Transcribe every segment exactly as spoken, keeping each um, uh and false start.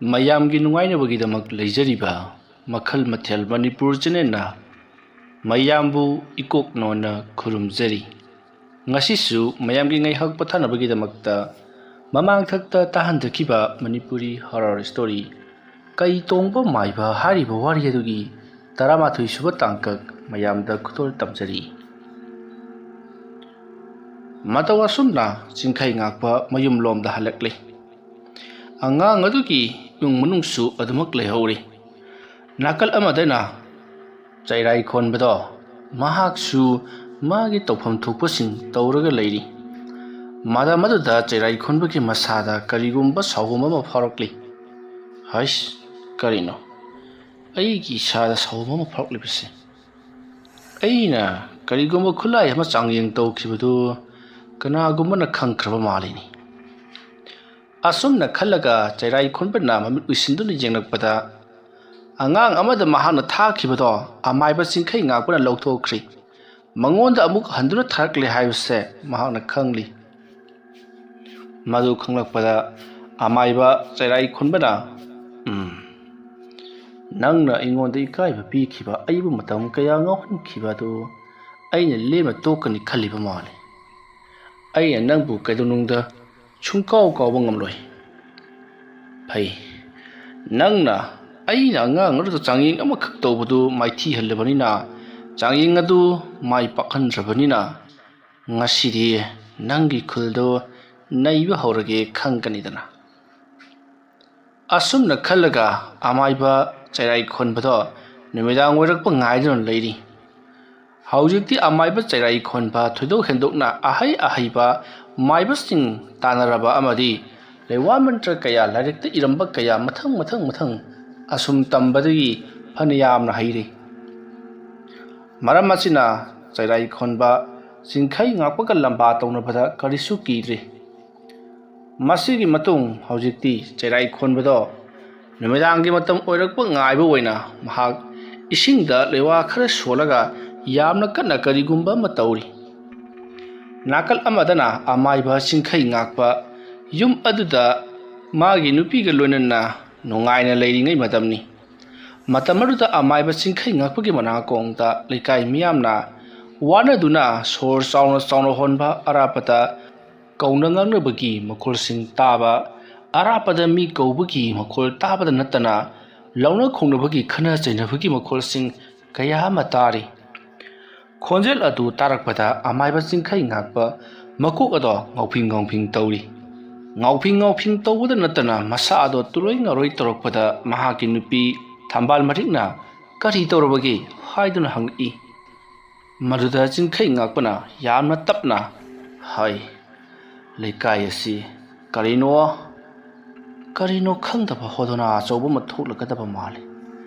ꯃꯌꯥꯝꯒꯤ ꯅꯨꯡꯉꯥꯏꯅꯕꯒꯤꯗꯃꯛ ꯂꯩꯖꯔꯤꯕ ꯃꯈꯜ ꯃꯊꯦꯜ ꯃꯅꯤꯄꯨꯔ ꯆꯦꯅꯦꯜꯅ ꯃꯌꯥꯝꯕꯨ ꯏꯀꯣꯛ ꯅꯣꯟꯅ ꯈꯨꯔꯨꯝꯖꯔꯤ꯫ ꯉꯁꯤꯁꯨ ꯃꯌꯥꯝꯒꯤ ꯉꯥꯏꯍꯥꯛ ꯄꯣꯊꯥꯅꯕꯒꯤꯗꯃꯛꯇ ꯃꯃꯥꯡꯊꯛꯇ ꯇꯥꯍꯟꯖꯈꯤꯕ ꯃꯅꯤꯄꯨꯔꯤ ꯍꯣꯔꯔ ꯁ꯭ꯇꯣꯔꯤ ꯀꯩ ꯇꯣꯡꯕ ꯃꯥꯏꯕ ꯍꯥꯏꯔꯤꯕ ꯋꯥꯔꯤ ꯑꯗꯨꯒꯤ ꯇꯔꯥꯃꯥꯊꯣꯏ ꯁꯨꯕ ꯇꯥꯡꯀꯛ ꯃꯌꯥꯝꯗ ꯈꯨꯗꯣꯜ ꯇꯝꯖꯔꯤ꯫ ꯃꯇꯧ ꯑꯁꯨꯝꯅ ꯆꯤꯡꯈꯩ ꯉꯥꯛꯄ ꯃꯌꯨꯝꯂꯣꯝꯗ ꯍꯜꯂꯛꯂꯤ꯫ ꯑꯉꯥꯡ ꯑꯗꯨꯒꯤ ꯏꯃꯨꯡ ꯃꯅꯨꯡꯁꯨ ꯑꯗꯨꯃꯛ ꯂꯩꯍꯧꯔꯤ꯫ ꯅꯥꯀꯜ ꯑꯃꯗꯅ ꯆꯩꯔꯥꯏ ꯈꯣꯟꯕꯗꯣ ꯃꯍꯥꯛꯁꯨ ꯃꯥꯒꯤ ꯇꯧꯐꯝ ꯊꯣꯛꯄꯁꯤꯡ ꯇꯧꯔꯒ ꯂꯩꯔꯤ꯫ ꯃꯇꯝ ꯑꯗꯨꯗ ꯆꯩꯔꯥꯏ ꯈꯣꯟꯕꯒꯤ ꯃꯁꯥꯗ ꯀꯔꯤꯒꯨꯝꯕ ꯁꯥꯎꯒꯨꯝꯕ ꯑꯃ ꯐꯥꯎꯔꯛꯂꯤ꯫ "ꯍꯩꯁ, ꯀꯔꯤꯅꯣ ꯑꯩꯒꯤ ꯏꯁꯥꯗ ꯁꯥꯎꯒꯨꯝꯕ ꯑꯃ ꯐꯥꯎꯔꯛꯂꯤꯕꯁꯦ? ꯑꯩꯅ ꯀꯔꯤꯒꯨꯝꯕ ꯈꯨꯠꯂꯥꯏ ꯑꯃ ꯆꯥꯡꯌꯦꯡ ꯇꯧꯈꯤꯕꯗꯨ ꯀꯅꯥꯒꯨꯝꯕꯅ ꯈꯪꯈ꯭ꯔꯕ ꯃꯥꯜꯂꯤꯅꯤ"꯫ ꯑꯁꯨꯝꯅ ꯈꯜꯂꯒ ꯆꯩꯔꯥꯏ ꯈꯣꯟꯕꯅ ꯃꯃꯤꯠ ꯎꯏꯁꯤꯟꯗꯨꯅ ꯌꯦꯡꯂꯛꯄꯗ, ꯑꯉꯥꯡ ꯑꯃꯗ ꯃꯍꯥꯛꯅ ꯊꯥꯈꯤꯕꯗꯣ ꯑꯃꯥꯏꯕ ꯆꯤꯡꯈꯩ ꯉꯥꯛꯄꯅ ꯂꯧꯊꯣꯛꯈ꯭ꯔꯤ꯫ ꯃꯉꯣꯟꯗ ꯑꯃꯨꯛ ꯍꯟꯗꯨꯅ ꯊꯥꯔꯛꯂꯦ ꯍꯥꯏꯕꯁꯦ ꯃꯍꯥꯛꯅ ꯈꯪꯂꯤ꯫ ꯃꯗꯨ ꯈꯪꯂꯛꯄꯗ ꯑꯃꯥꯏꯕ ꯆꯩꯔꯥꯏ ꯈꯣꯟꯕꯅ, "ꯎꯝ, ꯅꯪꯅ ꯑꯩꯉꯣꯟꯗ ꯏꯀꯥꯏꯕ ꯄꯤꯈꯤꯕ, ꯑꯩꯕꯨ ꯃꯇꯝ ꯀꯌꯥ ꯉꯥꯎꯍꯟꯈꯤꯕ ꯑꯗꯨ ꯑꯩꯅ ꯂꯦꯝꯅ ꯇꯣꯛꯀꯅꯤ ꯈꯜꯂꯤꯕ ꯃꯥꯜꯂꯤ꯫ ꯑꯩꯅ ꯅꯪꯕꯨ ꯀꯩꯗꯧꯅꯨꯡꯗ ꯁꯨꯡꯀꯥꯎ ꯀꯥꯎꯕ ꯉꯝꯂꯣꯏ꯫ ꯐꯩ, ꯅꯪꯅ ꯑꯩꯅ ꯑꯉꯥꯡ ꯑꯗꯨꯗ ꯆꯥꯡꯌꯦꯡ ꯑꯃꯈꯛ ꯇꯧꯕꯗꯨ ꯃꯥꯏꯊꯤꯍꯜꯂꯕꯅꯤꯅ, ꯆꯥꯡꯌꯦꯡ ꯑꯗꯨ ꯃꯥꯏ ꯄꯥꯛꯍꯟꯗ꯭ꯔꯕꯅꯤꯅ, ꯉꯁꯤꯗꯤ ꯅꯪꯒꯤ ꯈꯨꯜꯗꯨ ꯅꯩꯕ ꯍꯧꯔꯒꯦ ꯈꯪꯒꯅꯤꯗꯅ"꯫ ꯑꯁꯨꯝꯅ ꯈꯜꯂꯒ ꯑꯃꯥꯏꯕ ꯆꯩꯔꯥꯏ ꯈꯣꯟꯕꯗꯣ ꯅꯨꯃꯤꯗꯥꯡ ꯑꯣꯏꯔꯛꯄ ꯉꯥꯏꯗꯨꯅ ꯂꯩꯔꯤ꯫ ꯍꯧꯖꯤꯛꯇꯤ ꯑꯃꯥꯏꯕ ꯆꯩꯔꯥꯏ ꯈꯣꯟꯕ ꯊꯣꯏꯗꯣꯛ ꯍꯦꯟꯗꯣꯛꯅ ꯑꯍꯩ ꯑꯍꯩꯕ ꯃꯥꯏꯕꯁꯤꯡ ꯇꯥꯟꯅꯔꯕ ꯑꯃꯗꯤ ꯂꯩꯋꯥ ꯃꯟꯇ꯭ꯔ ꯀꯌꯥ, ꯂꯥꯏꯔꯤꯛꯇ ꯏꯔꯝꯕ ꯀꯌꯥ ꯃꯊꯪ ꯃꯊꯪ ꯃꯊꯪ ꯑꯁꯨꯝ ꯇꯝꯕꯗꯒꯤ ꯐꯅ ꯌꯥꯝꯅ ꯍꯩꯔꯦ꯫ ꯃꯔꯝ ꯑꯁꯤꯅ ꯆꯩꯔꯥꯏ ꯈꯣꯟꯕ ꯆꯤꯡꯈꯩ ꯉꯥꯛꯄꯒ ꯂꯝꯕꯥ ꯇꯧꯅꯕꯗ ꯀꯔꯤꯁꯨ ꯀꯤꯗ꯭ꯔꯦ꯫ ꯃꯁꯤꯒꯤ ꯃꯇꯨꯡ ꯍꯧꯖꯤꯛꯇꯤ ꯆꯩꯔꯥꯏ ꯈꯣꯟꯕꯗꯣ ꯅꯨꯃꯤꯗꯥꯡꯒꯤ ꯃꯇꯝ ꯑꯣꯏꯔꯛꯄ ꯉꯥꯏꯕ ꯑꯣꯏꯅ ꯃꯍꯥꯛ ꯏꯁꯤꯡꯗ ꯂꯩꯋꯥ ꯈꯔ ꯁꯣꯜꯂꯒ ꯌꯥꯝꯅ ꯀꯟꯅ ꯀꯔꯤꯒꯨꯝꯕ ꯑꯃ ꯇꯧꯔꯤ꯫ ꯅꯥꯀꯜ ꯑꯃꯗꯅ ꯑꯃꯥꯏꯕ ꯆꯤꯡꯈꯩ ꯉꯥꯛꯄ ꯌꯨꯝ ꯑꯗꯨꯗ ꯃꯥꯒꯤ ꯅꯨꯄꯤꯒ ꯂꯣꯏꯅꯅ ꯅꯨꯡꯉꯥꯏꯅ ꯂꯩꯔꯤꯉꯩ ꯃꯇꯝꯅꯤ꯫ ꯃꯇꯝ ꯑꯗꯨꯗ ꯑꯃꯥꯏꯕ ꯆꯤꯡꯈꯩ ꯉꯥꯛꯄꯒꯤ ꯃꯅꯥꯀꯣꯡꯗ ꯂꯩꯀꯥꯏ ꯃꯤꯌꯥꯝꯅ ꯋꯥꯅꯗꯨꯅ ꯁꯣꯔ ꯆꯥꯎꯅ ꯆꯥꯎꯅ ꯍꯣꯟꯕ ꯑꯔꯥꯞꯄꯗ ꯀꯧꯅ ꯉꯥꯡꯅꯕꯒꯤ ꯃꯈꯣꯜꯁꯤꯡ ꯇꯥꯕ, ꯑꯔꯥꯞꯄꯗ ꯃꯤ ꯀꯧꯕꯒꯤ ꯃꯈꯣꯜ ꯇꯥꯕꯗ ꯅꯠꯇꯅ ꯂꯥꯎꯅ ꯈꯣꯡꯅꯕꯒꯤ ꯈꯠꯅ ꯆꯩꯅꯕꯒꯤ ꯃꯈꯣꯜꯁꯤꯡ ꯀꯌꯥ ꯑꯃ ꯇꯥꯔꯤ꯫ ꯈꯣꯟꯖꯦꯜ ꯑꯗꯨ ꯇꯥꯔꯛꯄꯗ ꯑꯃꯥꯏꯕ ꯆꯤꯡꯈꯩ ꯉꯥꯛꯄ ꯃꯀꯣꯛ ꯑꯗꯣ ꯉꯥꯎꯐꯤꯡ ꯉꯥꯎꯐꯤꯡ ꯇꯧꯔꯤ꯫ ꯉꯥꯎꯐꯤꯡ ꯉꯥꯎꯐꯤꯡ ꯇꯧꯕꯗ ꯅꯠꯇꯅ ꯃꯁꯥ ꯑꯗꯣ ꯇꯨꯔꯣꯏ ꯉꯥꯔꯣꯏ ꯇꯧꯔꯛꯄꯗ ꯃꯍꯥꯛꯀꯤ ꯅꯨꯄꯤ ꯊꯝꯕꯥꯜ ꯃꯔꯤꯛꯅ "ꯀꯔꯤ ꯇꯧꯔꯕꯒꯦ?" ꯍꯥꯏꯗꯨꯅ ꯍꯪꯂꯛꯏ꯫ ꯃꯗꯨꯗ ꯆꯤꯡꯈꯩ ꯉꯥꯛꯄꯅ ꯌꯥꯝꯅ ꯇꯞꯅ ꯍꯥꯏ, "ꯂꯩꯀꯥꯏ ꯑꯁꯤ ꯀꯔꯤꯅꯣ, ꯀꯔꯤꯅꯣ ꯈꯪꯗꯕ ꯍꯣꯗꯣꯅꯥ ꯑꯆꯧꯕ ꯑꯃ ꯊꯣꯛꯂꯒꯗꯕ ꯃꯥꯜꯂꯤ꯫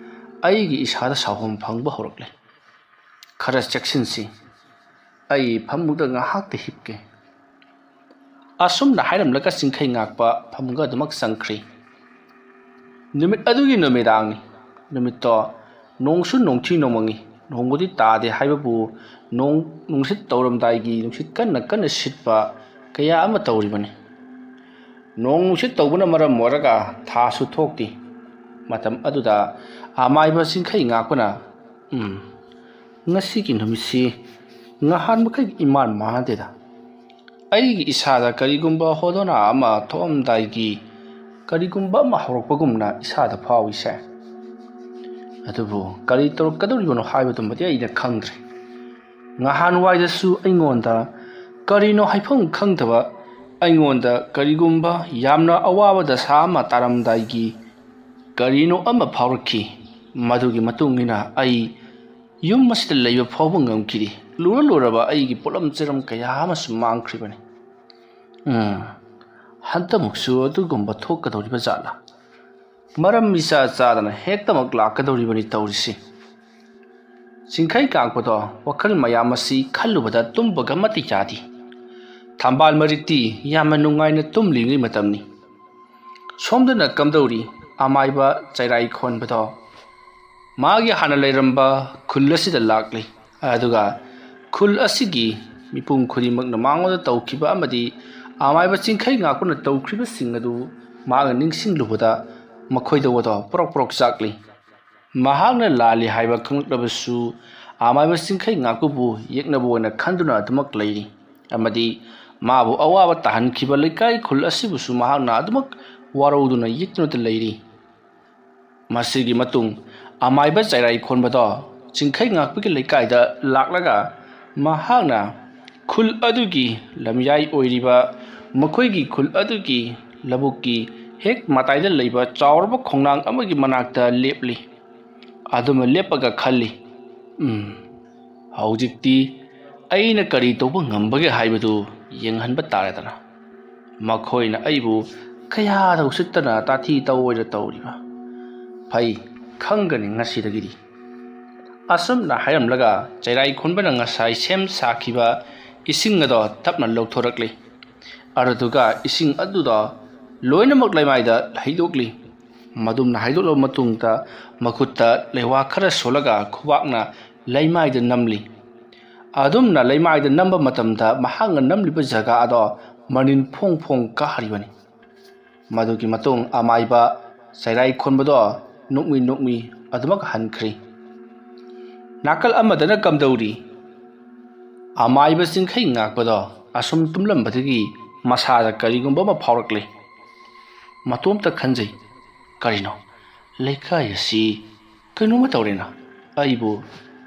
ꯑꯩꯒꯤ ꯏꯁꯥꯗ ꯁꯥꯐꯝ ꯐꯪꯕ ꯍꯧꯔꯛꯂꯦ꯫ ꯈꯔ ꯆꯦꯛꯁꯤꯟꯁꯤ꯫ ꯑꯩ ꯐꯃꯨꯡꯗ ꯉꯥꯏꯍꯥꯛꯇ ꯍꯤꯞꯀꯦ"꯫ ꯑꯁꯨꯝꯅ ꯍꯥꯏꯔꯝꯂꯒ ꯆꯤꯡꯈꯩ ꯉꯥꯛꯄ ꯐꯃꯨꯡꯒ ꯑꯗꯨꯃꯛ ꯆꯪꯈ꯭ꯔꯤ꯫ ꯅꯨꯃꯤꯠ ꯑꯗꯨꯒꯤ ꯅꯨꯃꯤꯗꯥꯡꯅꯤ꯫ ꯅꯨꯃꯤꯠꯇꯣ ꯅꯣꯡꯁꯨ ꯅꯣꯡꯊꯤ ꯅꯣꯡꯃꯪꯉꯤ꯫ ꯅꯣꯡꯕꯨꯗꯤ ꯇꯥꯗꯦ ꯍꯥꯏꯕꯕꯨ ꯅꯣꯡ ꯅꯨꯡꯁꯤꯠ ꯇꯧꯔꯝꯗꯥꯏꯒꯤ ꯅꯨꯡꯁꯤꯠ ꯀꯟꯅ ꯀꯟꯅ ꯁꯤꯠꯄ ꯀꯌꯥ ꯑꯃ ꯇꯧꯔꯤꯕꯅꯤ꯫ ꯅꯣꯡ ꯅꯨꯡꯁꯤꯠ ꯇꯧꯕꯅ ꯃꯔꯝ ꯑꯣꯏꯔꯒ ꯊꯥꯁꯨ ꯊꯣꯛꯇꯦ꯫ ꯃꯇꯝ ꯑꯗꯨꯗ ꯑꯃꯥꯏꯕ ꯆꯤꯡꯈꯩ ꯉꯥꯛꯄꯅ, "ꯎꯝ, ꯉꯁꯤꯒꯤ ꯅꯨꯃꯤꯠꯁꯤ ꯉꯍꯥꯟ ꯃꯈꯩꯒ ꯏꯃꯥꯟ ꯃꯥꯟꯅꯗꯦꯗ꯫ ꯑꯩꯒꯤ ꯏꯁꯥꯗ ꯀꯔꯤꯒꯨꯝꯕ ꯍꯣꯗꯣꯅꯥ ꯑꯃ ꯊꯣꯛꯑꯝꯗꯥꯏꯒꯤ ꯀꯔꯤꯒꯨꯝꯕ ꯑꯃ ꯍꯧꯔꯛꯄꯒꯨꯝꯅ ꯏꯁꯥꯗ ꯐꯥꯎꯏꯁꯦ꯫ ꯑꯗꯨꯕꯨ ꯀꯔꯤ ꯇꯧꯔꯛꯀꯗꯧꯔꯤꯕꯅꯣ ꯍꯥꯏꯕꯗꯨꯃꯗꯤ ꯑꯩꯅ ꯈꯪꯗ꯭ꯔꯦ꯫ ꯉꯍꯥꯟꯋꯥꯏꯗꯁꯨ ꯑꯩꯉꯣꯟꯗ ꯀꯔꯤꯅꯣ ꯍꯥꯏꯐꯝ ꯈꯪꯗꯕ, ꯑꯩꯉꯣꯟꯗ ꯀꯔꯤꯒꯨꯝꯕ ꯌꯥꯝꯅ ꯑꯋꯥꯕ ꯗꯁꯥ ꯑꯃ ꯇꯥꯔꯝꯗꯥꯏꯒꯤ ꯀꯔꯤꯅꯣ ꯑꯃ ꯐꯥꯎꯔꯛꯈꯤ꯫ ꯃꯗꯨꯒꯤ ꯃꯇꯨꯡ ꯏꯟꯅ ꯑꯩ ꯌꯨꯝ ꯑꯁꯤꯗ ꯂꯩꯕ ꯐꯥꯎꯕ ꯉꯝꯈꯤꯗꯦ꯫ ꯂꯨꯔ ꯂꯨꯔꯕ ꯑꯩꯒꯤ ꯄꯣꯠꯂꯝ ꯆꯩꯔꯝ ꯀꯌꯥ ꯑꯃꯁꯨ ꯃꯥꯡꯈ꯭ꯔꯤꯕꯅꯤ꯫ ꯎꯝ, ꯍꯟꯗꯛꯃꯨꯛꯁꯨ ꯑꯗꯨꯒꯨꯝꯕ ꯊꯣꯛꯀꯗꯧꯔꯤꯕ ꯖꯥꯠꯂꯥ? ꯃꯔꯝ ꯏꯆꯥ ꯆꯥꯗꯅ ꯍꯦꯛꯇꯃꯛ ꯂꯥꯛꯀꯗꯧꯔꯤꯕꯅꯤ ꯇꯧꯔꯤꯁꯤ"꯫ ꯆꯤꯡꯈꯩ ꯉꯥꯛꯄꯗꯣ ꯋꯥꯈꯜ ꯃꯌꯥꯝ ꯑꯁꯤ ꯈꯜꯂꯨꯕꯗ ꯇꯨꯝꯕꯒ ꯑꯃꯠꯇ ꯌꯥꯗꯦ꯫ ꯊꯝꯕꯥꯜ ꯃꯔꯤꯛꯇꯤ ꯌꯥꯝꯅ ꯅꯨꯡꯉꯥꯏꯅ ꯇꯨꯝꯂꯤꯉꯩ ꯃꯇꯝꯅꯤ꯫ ꯁꯣꯝꯗꯅ ꯀꯝꯗꯧꯔꯤ? ꯑꯃꯥꯏꯕ ꯆꯩꯔꯥꯏ ꯈꯣꯟꯕꯗꯣ ꯃꯥꯒꯤ ꯍꯥꯟꯅ ꯂꯩꯔꯝꯕ ꯈꯨꯜ ꯑꯁꯤꯗ ꯂꯥꯛꯂꯤ꯫ ꯑꯗꯨꯒ ꯈꯨꯜ ꯑꯁꯤꯒꯤ ꯃꯤꯄꯨꯝ ꯈꯨꯗꯤꯡꯃꯛꯅ ꯃꯉꯣꯟꯗ ꯇꯧꯈꯤꯕ ꯑꯃꯗꯤ ꯑꯃꯥꯏꯕ ꯆꯤꯡꯈꯩ ꯉꯥꯛꯄꯅ ꯇꯧꯈ꯭ꯔꯤꯕꯁꯤꯡ ꯑꯗꯨ ꯃꯥꯅ ꯅꯤꯡꯁꯤꯡꯂꯨꯕꯗ ꯃꯈꯣꯏꯗ ꯋꯥꯗꯣ ꯄ꯭ꯔꯣꯛ ꯄ꯭ꯔꯣꯛ ꯆꯥꯛꯂꯤ꯫ ꯃꯍꯥꯛꯅ ꯂꯥꯜꯂꯤ ꯍꯥꯏꯕ ꯈꯪꯂꯛꯂꯕꯁꯨ, ꯑꯃꯥꯏꯕ ꯆꯤꯡꯈꯩ ꯉꯥꯛꯄꯕꯨ ꯌꯦꯛꯅꯕ ꯑꯣꯏꯅ ꯈꯟꯗꯨꯅ ꯑꯗꯨꯃꯛ ꯂꯩꯔꯤ, ꯑꯃꯗꯤ ꯃꯥꯕꯨ ꯑꯋꯥꯕ ꯇꯥꯍꯟꯈꯤꯕ ꯂꯩꯀꯥꯏ ꯈꯨꯜ ꯑꯁꯤꯕꯨꯁꯨ ꯃꯍꯥꯛꯅ ꯑꯗꯨꯃꯛ ꯋꯥꯔꯧꯗꯨꯅ ꯌꯦꯛꯇꯨꯅꯇ ꯂꯩꯔꯤ꯫ ꯃꯁꯤꯒꯤ ꯃꯇꯨꯡ ꯑꯃꯥꯏꯕ ꯆꯩꯔꯥꯏ ꯈꯣꯟꯕꯗꯣ ꯆꯤꯡꯈꯩ ꯉꯥꯛꯄꯒꯤ ꯂꯩꯀꯥꯏꯗ ꯂꯥꯛꯂꯒ, ꯃꯍꯥꯛꯅ ꯈꯨꯜ ꯑꯗꯨꯒꯤ ꯂꯝꯌꯥꯏ ꯑꯣꯏꯔꯤꯕ ꯃꯈꯣꯏꯒꯤ ꯈꯨꯜ ꯑꯗꯨꯒꯤ ꯂꯧꯕꯨꯛꯀꯤ ꯍꯦꯛ ꯃꯇꯥꯏꯗ ꯂꯩꯕ ꯆꯥꯎꯔꯕ ꯈꯣꯡꯅꯥꯡ ꯑꯃꯒꯤ ꯃꯅꯥꯛꯇ ꯂꯦꯞꯂꯤ꯫ ꯑꯗꯨꯃ ꯂꯦꯞꯄꯒ ꯈꯜꯂꯤ, "ꯎꯝ, ꯍꯧꯖꯤꯛꯇꯤ ꯑꯩꯅ ꯀꯔꯤ ꯇꯧꯕ ꯉꯝꯕꯒꯦ ꯍꯥꯏꯕꯗꯨ ꯌꯦꯡꯍꯟꯕ ꯇꯥꯔꯦꯗꯅ꯫ ꯃꯈꯣꯏꯅ ꯑꯩꯕꯨ ꯀꯌꯥꯗ ꯎꯁꯤꯠꯇꯅ ꯇꯥꯊꯤ ꯇꯧꯑꯣꯏꯗ ꯇꯧꯔꯤꯕ꯫ ꯐꯩ, ꯈꯪꯒꯅꯤ ꯉꯁꯤꯗꯒꯤꯗꯤ"꯫ ꯑꯁꯨꯝꯅ ꯍꯥꯏꯔꯝꯂꯒ ꯆꯩꯔꯥꯏ ꯈꯣꯟꯕꯅ ꯉꯁꯥꯏ ꯁꯦꯝ ꯁꯥꯈꯤꯕ ꯏꯁꯤꯡ ꯑꯗꯣ ꯇꯞꯅ ꯂꯧꯊꯣꯔꯛꯂꯤ꯫ ꯑꯗꯨꯗꯨꯒ ꯏꯁꯤꯡ ꯑꯗꯨꯗꯣ ꯂꯣꯏꯅꯃꯛ ꯂꯩꯃꯥꯏꯗ ꯍꯩꯗꯣꯛꯂꯤ꯫ ꯃꯗꯨꯝꯅ ꯍꯩꯗꯣꯛꯂꯕ ꯃꯇꯨꯡꯗ ꯃꯈꯨꯠꯇ ꯂꯩꯋꯥ ꯈꯔ ꯁꯣꯜꯂꯒ ꯈꯨꯕꯥꯛꯅ ꯂꯩꯃꯥꯏꯗ ꯅꯝꯂꯤ꯫ ꯑꯗꯨꯝꯅ ꯂꯩꯃꯥꯏꯗ ꯅꯝꯕ ꯃꯇꯝꯗ ꯃꯍꯥꯛꯅ ꯅꯝꯂꯤꯕ ꯖꯒꯥ ꯑꯗꯣ ꯃꯅꯤꯟ ꯐꯣꯡ ꯐꯣꯡ ꯀꯥꯔꯤꯕꯅꯤ꯫ ꯃꯗꯨꯒꯤ ꯃꯇꯨꯡ ꯑꯃꯥꯏꯕ ꯆꯩꯔꯥꯏ ꯈꯣꯟꯕꯗꯣ ꯅꯣꯛꯃꯤ ꯅꯣꯛꯃꯤ ꯑꯗꯨꯃꯛ ꯍꯟꯈ꯭ꯔꯤ꯫ ꯅꯥꯀꯜ ꯑꯃꯗꯅ ꯀꯝꯗꯧꯔꯤ? ꯑꯃꯥꯏꯕ ꯆꯤꯡꯈꯩ ꯉꯥꯛꯄꯗꯣ ꯑꯁꯨꯝ ꯇꯨꯝꯂꯝꯕꯗꯒꯤ ꯃꯁꯥꯗ ꯀꯔꯤꯒꯨꯝꯕ ꯑꯃ ꯐꯥꯎꯔꯛꯂꯦ꯫ ꯃꯇꯣꯝꯇ ꯈꯟꯖꯩ, "ꯀꯔꯤꯅꯣ? ꯂꯩꯀꯥꯏ ꯑꯁꯤ ꯀꯩꯅꯣꯝꯃ ꯇꯧꯔꯦꯅ꯫ ꯑꯩꯕꯨ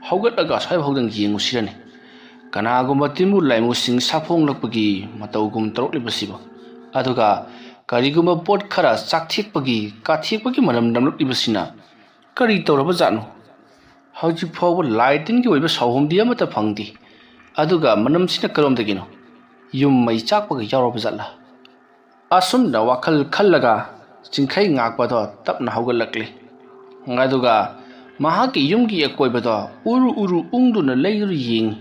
ꯍꯧꯒꯠꯂꯒ ꯑꯁ꯭ꯋꯥꯏꯐꯥꯎꯗꯪ ꯌꯦꯡꯉꯨꯁꯤꯔꯅꯦ꯫ ꯀꯅꯥꯒꯨꯝꯕ ꯇꯤꯟꯃꯨ ꯂꯥꯏꯃꯨꯁꯤꯡ ꯁꯥꯐꯣꯡꯂꯛꯄꯒꯤ ꯃꯇꯧꯒꯨꯝ ꯇꯧꯔꯛꯂꯤꯕꯁꯤꯕꯨ? ꯑꯗꯨꯒ ꯀꯔꯤꯒꯨꯝꯕ ꯄꯣꯠ ꯈꯔ ꯆꯥꯛꯊꯦꯛꯄꯒꯤ, ꯀꯥꯊꯦꯛꯄꯒꯤ ꯃꯅꯝ ꯅꯝꯂꯛꯂꯤꯕꯁꯤꯅ ꯀꯔꯤ ꯇꯧꯔꯕ ꯖꯥꯠꯅꯣ? ꯍꯧꯖꯤꯛ ꯐꯥꯎꯕ ꯂꯥꯏ ꯇꯤꯟꯒꯤ ꯑꯣꯏꯕ ꯁꯥꯎꯍꯨꯝꯗꯤ ꯑꯃꯠꯇ ꯐꯪꯗꯦ꯫ ꯑꯗꯨꯒ ꯃꯅꯝꯁꯤꯅ ꯀꯔꯣꯝꯗꯒꯤꯅꯣ? ꯌꯨꯝ ꯃꯩ ꯆꯥꯛꯄꯒ ꯌꯥꯎꯔꯕ ꯖꯥꯠꯂꯥ?" ꯑꯁꯨꯝꯅ ꯋꯥꯈꯜ ꯈꯜꯂꯒ ꯆꯤꯡꯈꯩ ꯉꯥꯛꯄꯗꯣ ꯇꯞꯅ ꯍꯧꯒꯠꯂꯛꯂꯤ꯫ ꯑꯗꯨꯒ ꯃꯍꯥꯛꯀꯤ ꯌꯨꯝꯒꯤ ꯑꯀꯣꯏꯕꯗꯣ ꯎꯔꯨ ꯎꯔꯨ ꯎꯪꯗꯨꯅ ꯂꯩꯗꯨꯅ ꯌꯦꯡꯉꯤ꯫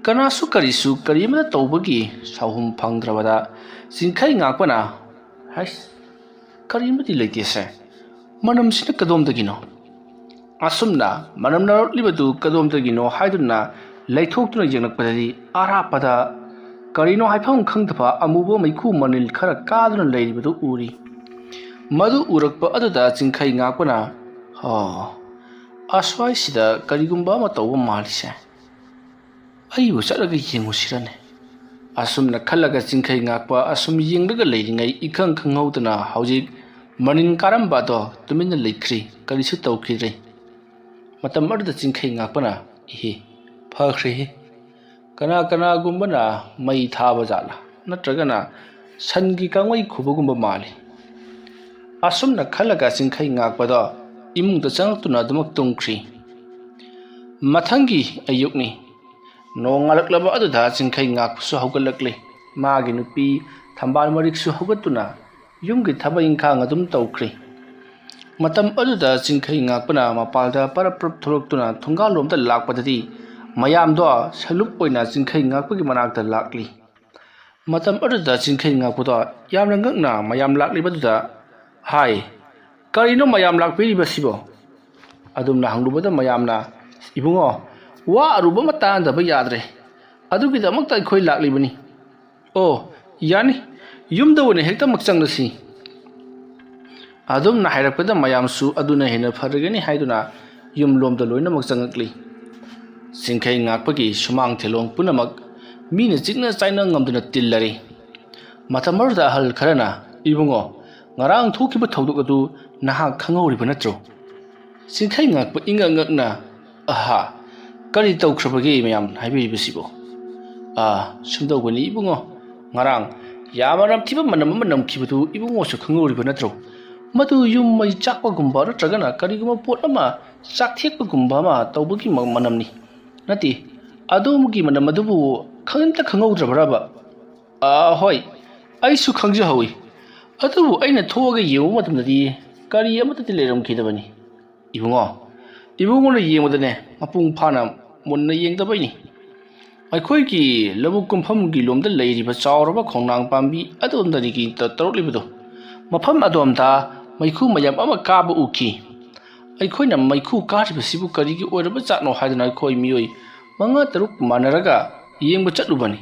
ꯀꯅꯥꯁꯨ ꯀꯔꯤꯁꯨ ꯀꯔꯤꯃꯠꯇ ꯇꯧꯕꯒꯤ ꯁꯥꯎꯍꯨꯝ ꯐꯪꯗ꯭ꯔꯕꯗ ꯆꯤꯡꯈꯩ ꯉꯥꯛꯄꯅ, "ꯍꯩꯁ, ꯀꯔꯤꯃꯗꯤ ꯂꯩꯇꯦꯁꯦ꯫ ꯃꯅꯝꯁꯤꯅ ꯀꯗꯣꯝꯗꯒꯤꯅꯣ?" ꯑꯁꯨꯝꯅ ꯃꯅꯝ ꯅꯝꯂꯛꯂꯤꯕꯗꯨ ꯀꯗꯣꯝꯗꯒꯤꯅꯣ ꯍꯥꯏꯗꯨꯅ ꯂꯩꯊꯣꯛꯇꯨꯅ ꯌꯦꯡꯂꯛꯄꯗꯗꯤ, ꯑꯔꯥꯞꯄꯗ ꯀꯔꯤꯅꯣ ꯍꯥꯏꯐꯝ ꯈꯪꯗꯕ ꯑꯃꯨꯕ ꯃꯩꯈꯨ ꯃꯅꯤꯜ ꯈꯔ ꯀꯥꯗꯨꯅ ꯂꯩꯔꯤꯕꯗꯨ ꯎꯔꯤ꯫ ꯃꯗꯨ ꯎꯔꯛꯄ ꯑꯗꯨꯗ ꯆꯤꯡꯈꯩ ꯉꯥꯛꯄꯅ, "ꯍꯣ, ꯑꯁ꯭ꯋꯥꯏꯁꯤꯗ ꯀꯔꯤꯒꯨꯝꯕ ꯑꯃ ꯇꯧꯕ ꯃꯥꯜꯂꯤꯁꯦ꯫ ꯑꯩꯕꯨ ꯆꯠꯂꯒ ꯌꯦꯡꯉꯨꯁꯤꯔꯅꯦ?" ꯑꯁꯨꯝꯅ ꯈꯜꯂꯒ ꯆꯤꯡꯈꯩ ꯉꯥꯛꯄ ꯑꯁꯨꯝ ꯌꯦꯡꯂꯒ ꯂꯩꯔꯤꯉꯩ, ꯏꯈꯪ ꯈꯪꯍꯧꯗꯅ ꯍꯧꯖꯤꯛ ꯃꯅꯤꯟ ꯀꯥꯔꯝꯕ ꯑꯗꯣ ꯇꯨꯃꯤꯟꯅ ꯂꯩꯈ꯭ꯔꯤ, ꯀꯔꯤꯁꯨ ꯇꯧꯈꯤꯗ꯭ꯔꯦ꯫ ꯃꯇꯝ ꯑꯗꯨꯗ ꯆꯤꯡꯈꯩ ꯉꯥꯛꯄꯅ, "ꯏꯍꯦ, ꯐꯈ꯭ꯔꯦꯍꯦ꯫ ꯀꯅꯥ ꯀꯅꯥꯒꯨꯝꯕꯅ ꯃꯩ ꯊꯥꯕ ꯖꯥꯠꯂꯥ? ꯅꯠꯇ꯭ꯔꯒꯅ ꯁꯟꯒꯤ ꯀꯥꯡꯃꯩ ꯈꯨꯕꯒꯨꯝꯕ ꯃꯥꯜꯂꯤ꯫" ꯑꯁꯨꯝꯅ ꯈꯜꯂꯒ ꯆꯤꯡꯈꯩ ꯉꯥꯛꯄꯗꯣ ꯏꯃꯨꯡꯗ ꯆꯪꯂꯛꯇꯨꯅ ꯑꯗꯨꯃꯛ ꯇꯨꯝꯈ꯭ꯔꯤ꯫ ꯃꯊꯪꯒꯤ ꯑꯌꯨꯛꯅꯤ꯫ ꯅꯣꯡꯉꯥꯜꯂꯛꯂꯕ ꯑꯗꯨꯗ ꯆꯤꯡꯈꯩ ꯉꯥꯛꯄꯁꯨ ꯍꯧꯒꯠꯂꯛꯂꯤ꯫ ꯃꯥꯒꯤ ꯅꯨꯄꯤ ꯊꯝꯕꯥꯜ ꯃꯔꯤꯛꯁꯨ ꯍꯧꯒꯠꯇꯨꯅ ꯌꯨꯝꯒꯤ ꯊꯕꯛ ꯏꯪꯈꯥꯡ ꯑꯗꯨꯝ ꯇꯧꯈ꯭ꯔꯤ꯫ ꯃꯇꯝ ꯑꯗꯨꯗ ꯆꯤꯡꯈꯩ ꯉꯥꯛꯄꯅ ꯃꯄꯥꯜꯗ ꯄꯔꯞ ꯄꯔꯞ ꯊꯣꯛꯂꯛꯇꯨꯅ ꯊꯣꯡꯒꯥꯜꯂꯣꯝꯗ ꯂꯥꯛꯄꯗꯗꯤ ꯃꯌꯥꯝꯗꯣ ꯁꯂꯨꯞ ꯑꯣꯏꯅ ꯆꯤꯡꯈꯩ ꯉꯥꯛꯄꯒꯤ ꯃꯅꯥꯛꯇ ꯂꯥꯛꯂꯤ꯫ ꯃꯇꯝ ꯑꯗꯨꯗ ꯆꯤꯡꯈꯩ ꯉꯥꯛꯄꯗꯣ ꯌꯥꯝꯅ ꯉꯛꯅ ꯃꯌꯥꯝ ꯂꯥꯛꯂꯤꯕꯗꯨꯗ, "ꯍꯥꯏ, ꯀꯔꯤꯅꯣ ꯃꯌꯥꯝ ꯂꯥꯛꯄꯤꯔꯤꯕꯁꯤꯕꯣ?" ꯑꯗꯨꯝꯅ ꯍꯪꯂꯨꯕꯗ ꯃꯌꯥꯝꯅ, "ꯏꯕꯨꯡꯉꯣ, ꯋꯥ ꯑꯔꯨꯕ ꯑꯃ ꯇꯥꯟꯅꯗꯕ ꯌꯥꯗ꯭ꯔꯦ꯫ ꯑꯗꯨꯒꯤꯗꯃꯛꯇ ꯑꯩꯈꯣꯏ ꯂꯥꯛꯂꯤꯕꯅꯤ꯫" "ꯑꯣ, ꯌꯥꯅꯤ, ꯌꯨꯝꯗ ꯑꯣꯏꯅ ꯍꯦꯛꯇꯃꯛ ꯆꯪꯂꯁꯤ꯫" ꯑꯗꯨꯝꯅ ꯍꯥꯏꯔꯛꯄꯗ ꯃꯌꯥꯝꯁꯨ ꯑꯗꯨꯅ ꯍꯦꯟꯅ ꯐꯔꯒꯅꯤ ꯍꯥꯏꯗꯨꯅ ꯌꯨꯝꯂꯣꯝꯗ ꯂꯣꯏꯅꯃꯛ ꯆꯪꯉꯛꯂꯤ꯫ ꯆꯤꯡꯈꯩ ꯉꯥꯛꯄꯒꯤ ꯁꯨꯃꯥꯡ ꯊꯦꯂꯣꯡ ꯄꯨꯝꯅꯃꯛ ꯃꯤꯅ ꯆꯤꯛꯅ ꯆꯥꯏꯅ ꯉꯝꯗꯨꯅ ꯇꯤꯜꯂꯔꯤ꯫ ꯃꯇꯝ ꯑꯗꯨꯗ ꯑꯍꯜ ꯈꯔꯅ, "ꯏꯕꯨꯡꯉꯣ, ꯉꯔꯥꯡ ꯊꯣꯛꯈꯤꯕ ꯊꯧꯗꯣꯛ ꯑꯗꯨ ꯅꯍꯥꯛ ꯈꯪꯍꯧꯔꯤꯕ ꯅꯠꯇ꯭ꯔꯣ?" ꯆꯤꯡꯈꯩ ꯉꯥꯛꯄ ꯏꯉꯛ ꯉꯛꯅ, "ꯑꯍꯥ, ꯀꯔꯤ ꯇꯧꯈ꯭ꯔꯕꯒꯦ ꯃꯌꯥꯝ ꯍꯥꯏꯕꯤꯔꯤꯕꯁꯤꯕꯣ?" "ꯑꯥ, ꯁꯨꯝ ꯇꯧꯕꯅꯤ ꯏꯕꯨꯡꯉꯣ, ꯉꯔꯥꯡ ꯌꯥꯝꯅ ꯅꯝꯊꯤꯕ ꯃꯅꯝ ꯑꯃ ꯅꯝꯈꯤꯕꯗꯨ ꯏꯕꯨꯡꯉꯣꯁꯨ ꯈꯪꯍꯧꯔꯤꯕ ꯅꯠꯇ꯭ꯔꯣ? ꯃꯗꯨ ꯌꯨꯝ ꯃꯩ ꯆꯥꯛꯄꯒꯨꯝꯕ ꯅꯠꯇ꯭ꯔꯒꯅ ꯀꯔꯤꯒꯨꯝꯕ ꯄꯣꯠ ꯑꯃ ꯆꯥꯛꯊꯦꯛꯄꯒꯨꯝꯕ ꯑꯃ ꯇꯧꯕꯒꯤ ꯃ-, ꯃꯅꯝꯅꯤ꯫ ꯅꯠꯇꯦ, ꯑꯗꯣꯝꯒꯤ ꯃꯅꯝ ꯑꯗꯨꯕꯨ ꯈꯪ-, ꯑꯝꯇ ꯈꯪꯍꯧꯗ꯭ꯔꯕ꯭ꯔꯕ?" "ꯑꯥ, ꯍꯣꯏ, ꯑꯩꯁꯨ ꯈꯪꯖꯍꯧꯏ꯫ ꯑꯗꯨꯕꯨ ꯑꯩꯅ ꯊꯣꯛꯑꯒ ꯌꯦꯡꯕ ꯃꯇꯝꯗꯗꯤ ꯀꯔꯤ ꯑꯃꯠꯇꯗꯤ ꯂꯩꯔꯝꯈꯤꯗꯕꯅꯤ꯫" "ꯏꯕꯨꯡꯉꯣ, ꯏꯕꯨꯡꯉꯣꯅ ꯌꯦꯡꯕꯗꯅꯦ, ꯃꯄꯨꯡ ꯐꯥꯅ ꯃꯨꯟꯅ ꯌꯦꯡꯗꯕꯩꯅꯤ꯫ ꯑꯩꯈꯣꯏꯒꯤ ꯂꯧꯕꯨꯛ ꯀꯨꯝꯐꯝꯒꯤ ꯂꯣꯝꯗ ꯂꯩꯔꯤꯕ ꯆꯥꯎꯔꯕ ꯈꯣꯡꯅꯥꯡ ꯄꯥꯝꯕꯤ ꯑꯗꯣꯝꯗꯒꯤ ꯇ-, ꯇꯧꯔꯛꯂꯤꯕꯗꯣ, ꯃꯐꯝ ꯑꯗꯣꯝꯗ ꯃꯩꯈꯨ ꯃꯌꯥꯝ ꯑꯃ ꯀꯥꯕ ꯎꯈꯤ꯫ ꯑꯩꯈꯣꯏꯅ ꯃꯩꯈꯨ ꯀꯥꯔꯤꯕꯁꯤꯕꯨ ꯀꯔꯤꯒꯤ ꯑꯣꯏꯔꯕ ꯖꯥꯠꯅꯣ ꯍꯥꯏꯗꯨꯅ ꯑꯩꯈꯣꯏ ꯃꯤꯑꯣꯏ ꯃꯉꯥ ꯇꯔꯨꯛ ꯃꯥꯟꯅꯔꯒ ꯌꯦꯡꯕ ꯆꯠꯂꯨꯕꯅꯤ꯫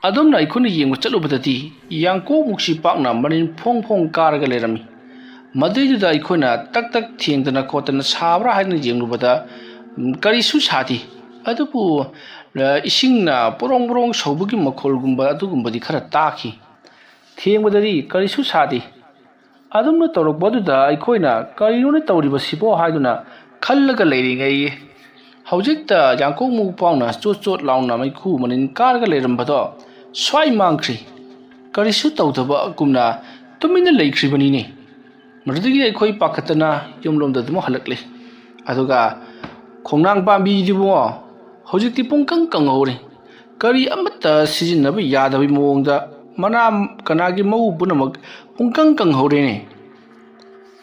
ꯑꯗꯣꯝꯅ ꯑꯩꯈꯣꯏꯅ ꯌꯦꯡꯕ ꯆꯠꯂꯨꯕꯗꯗꯤ ꯌꯥꯡꯀꯣꯛꯃꯨꯛꯁꯤ ꯄꯥꯛꯅ ꯃꯅꯤꯟ ꯐꯣꯡ ꯐꯣꯡ ꯀꯥꯔꯒ ꯂꯩꯔꯝꯃꯤ꯫ ꯃꯗꯨꯏꯗꯨꯗ ꯑꯩꯈꯣꯏꯅ ꯇꯛ ꯇꯛ ꯊꯦꯡꯗꯅ ꯈꯣꯠꯇꯅ ꯁꯥꯕ꯭ꯔꯥ ꯍꯥꯏꯅ ꯌꯦꯡꯂꯨꯕꯗ, ꯎꯝ, ꯀꯔꯤꯁꯨ ꯁꯥꯗꯦ꯫ ꯑꯗꯨꯕꯨ, ꯑ, ꯏꯁꯤꯡꯅ ꯄꯣꯔꯣꯡ ꯄꯣꯔꯣꯡ ꯁꯧꯕꯒꯤ ꯃꯈꯣꯜꯒꯨꯝꯕ ꯑꯗꯨꯒꯨꯝꯕꯗꯤ ꯈꯔ ꯇꯥꯈꯤ꯫ ꯊꯦꯡꯕꯗꯗꯤ ꯀꯔꯤꯁꯨ ꯁꯥꯗꯦ꯫ ꯑꯗꯨꯝꯅ ꯇꯧꯔꯛꯄꯗꯨꯗ ꯑꯩꯈꯣꯏꯅ "ꯀꯔꯤꯅꯣꯅꯦ ꯇꯧꯔꯤꯕꯁꯤꯕꯣ?" ꯍꯥꯏꯗꯨꯅ ꯈꯜꯂꯒ ꯂꯩꯔꯤꯉꯩ, ꯍꯧꯖꯤꯛꯇ ꯌꯥꯡꯀꯣꯛ ꯃꯨꯛ ꯐꯥꯎꯅ ꯆꯣꯠ ꯆꯣꯠ ꯂꯥꯎꯅ ꯃꯩꯈꯨ ꯃꯅꯤꯟ ꯀꯥꯔꯒ ꯂꯩꯔꯝꯕꯗꯣ ꯁ꯭ꯋꯥꯏ ꯃꯥꯡꯈ꯭ꯔꯤ꯫ ꯀꯔꯤꯁꯨ ꯇꯧꯗꯕꯒꯨꯝꯅ ꯇꯨꯃꯤꯟꯅ ꯂꯩꯈ꯭ꯔꯤꯕꯅꯤꯅꯦ꯫ ꯃꯗꯨꯗꯒꯤ ꯑꯩꯈꯣꯏ ꯄꯥꯈꯠꯇꯅ ꯌꯨꯝꯂꯣꯝꯗ ꯑꯗꯨꯝ ꯍꯜꯂꯛꯂꯦ꯫ ꯑꯗꯨꯒ ꯈꯣꯡꯅꯥꯡ ꯄꯥꯝꯕꯤꯗꯨꯕꯨ ꯍꯧꯖꯤꯛꯇꯤ ꯄꯨꯡꯀꯪ ꯀꯪꯍꯧꯔꯦ꯫ ꯀꯔꯤ ꯑꯃꯠꯇ ꯁꯤꯖꯤꯟꯅꯕ ꯌꯥꯗꯕꯒꯤ ꯃꯑꯣꯡꯗ ꯃꯅꯥ ꯀꯅꯥꯒꯤ ꯃꯎ ꯄꯨꯝꯅꯃꯛ ꯄꯨꯡꯀꯪ ꯀꯪꯍꯧꯔꯦꯅꯦ꯫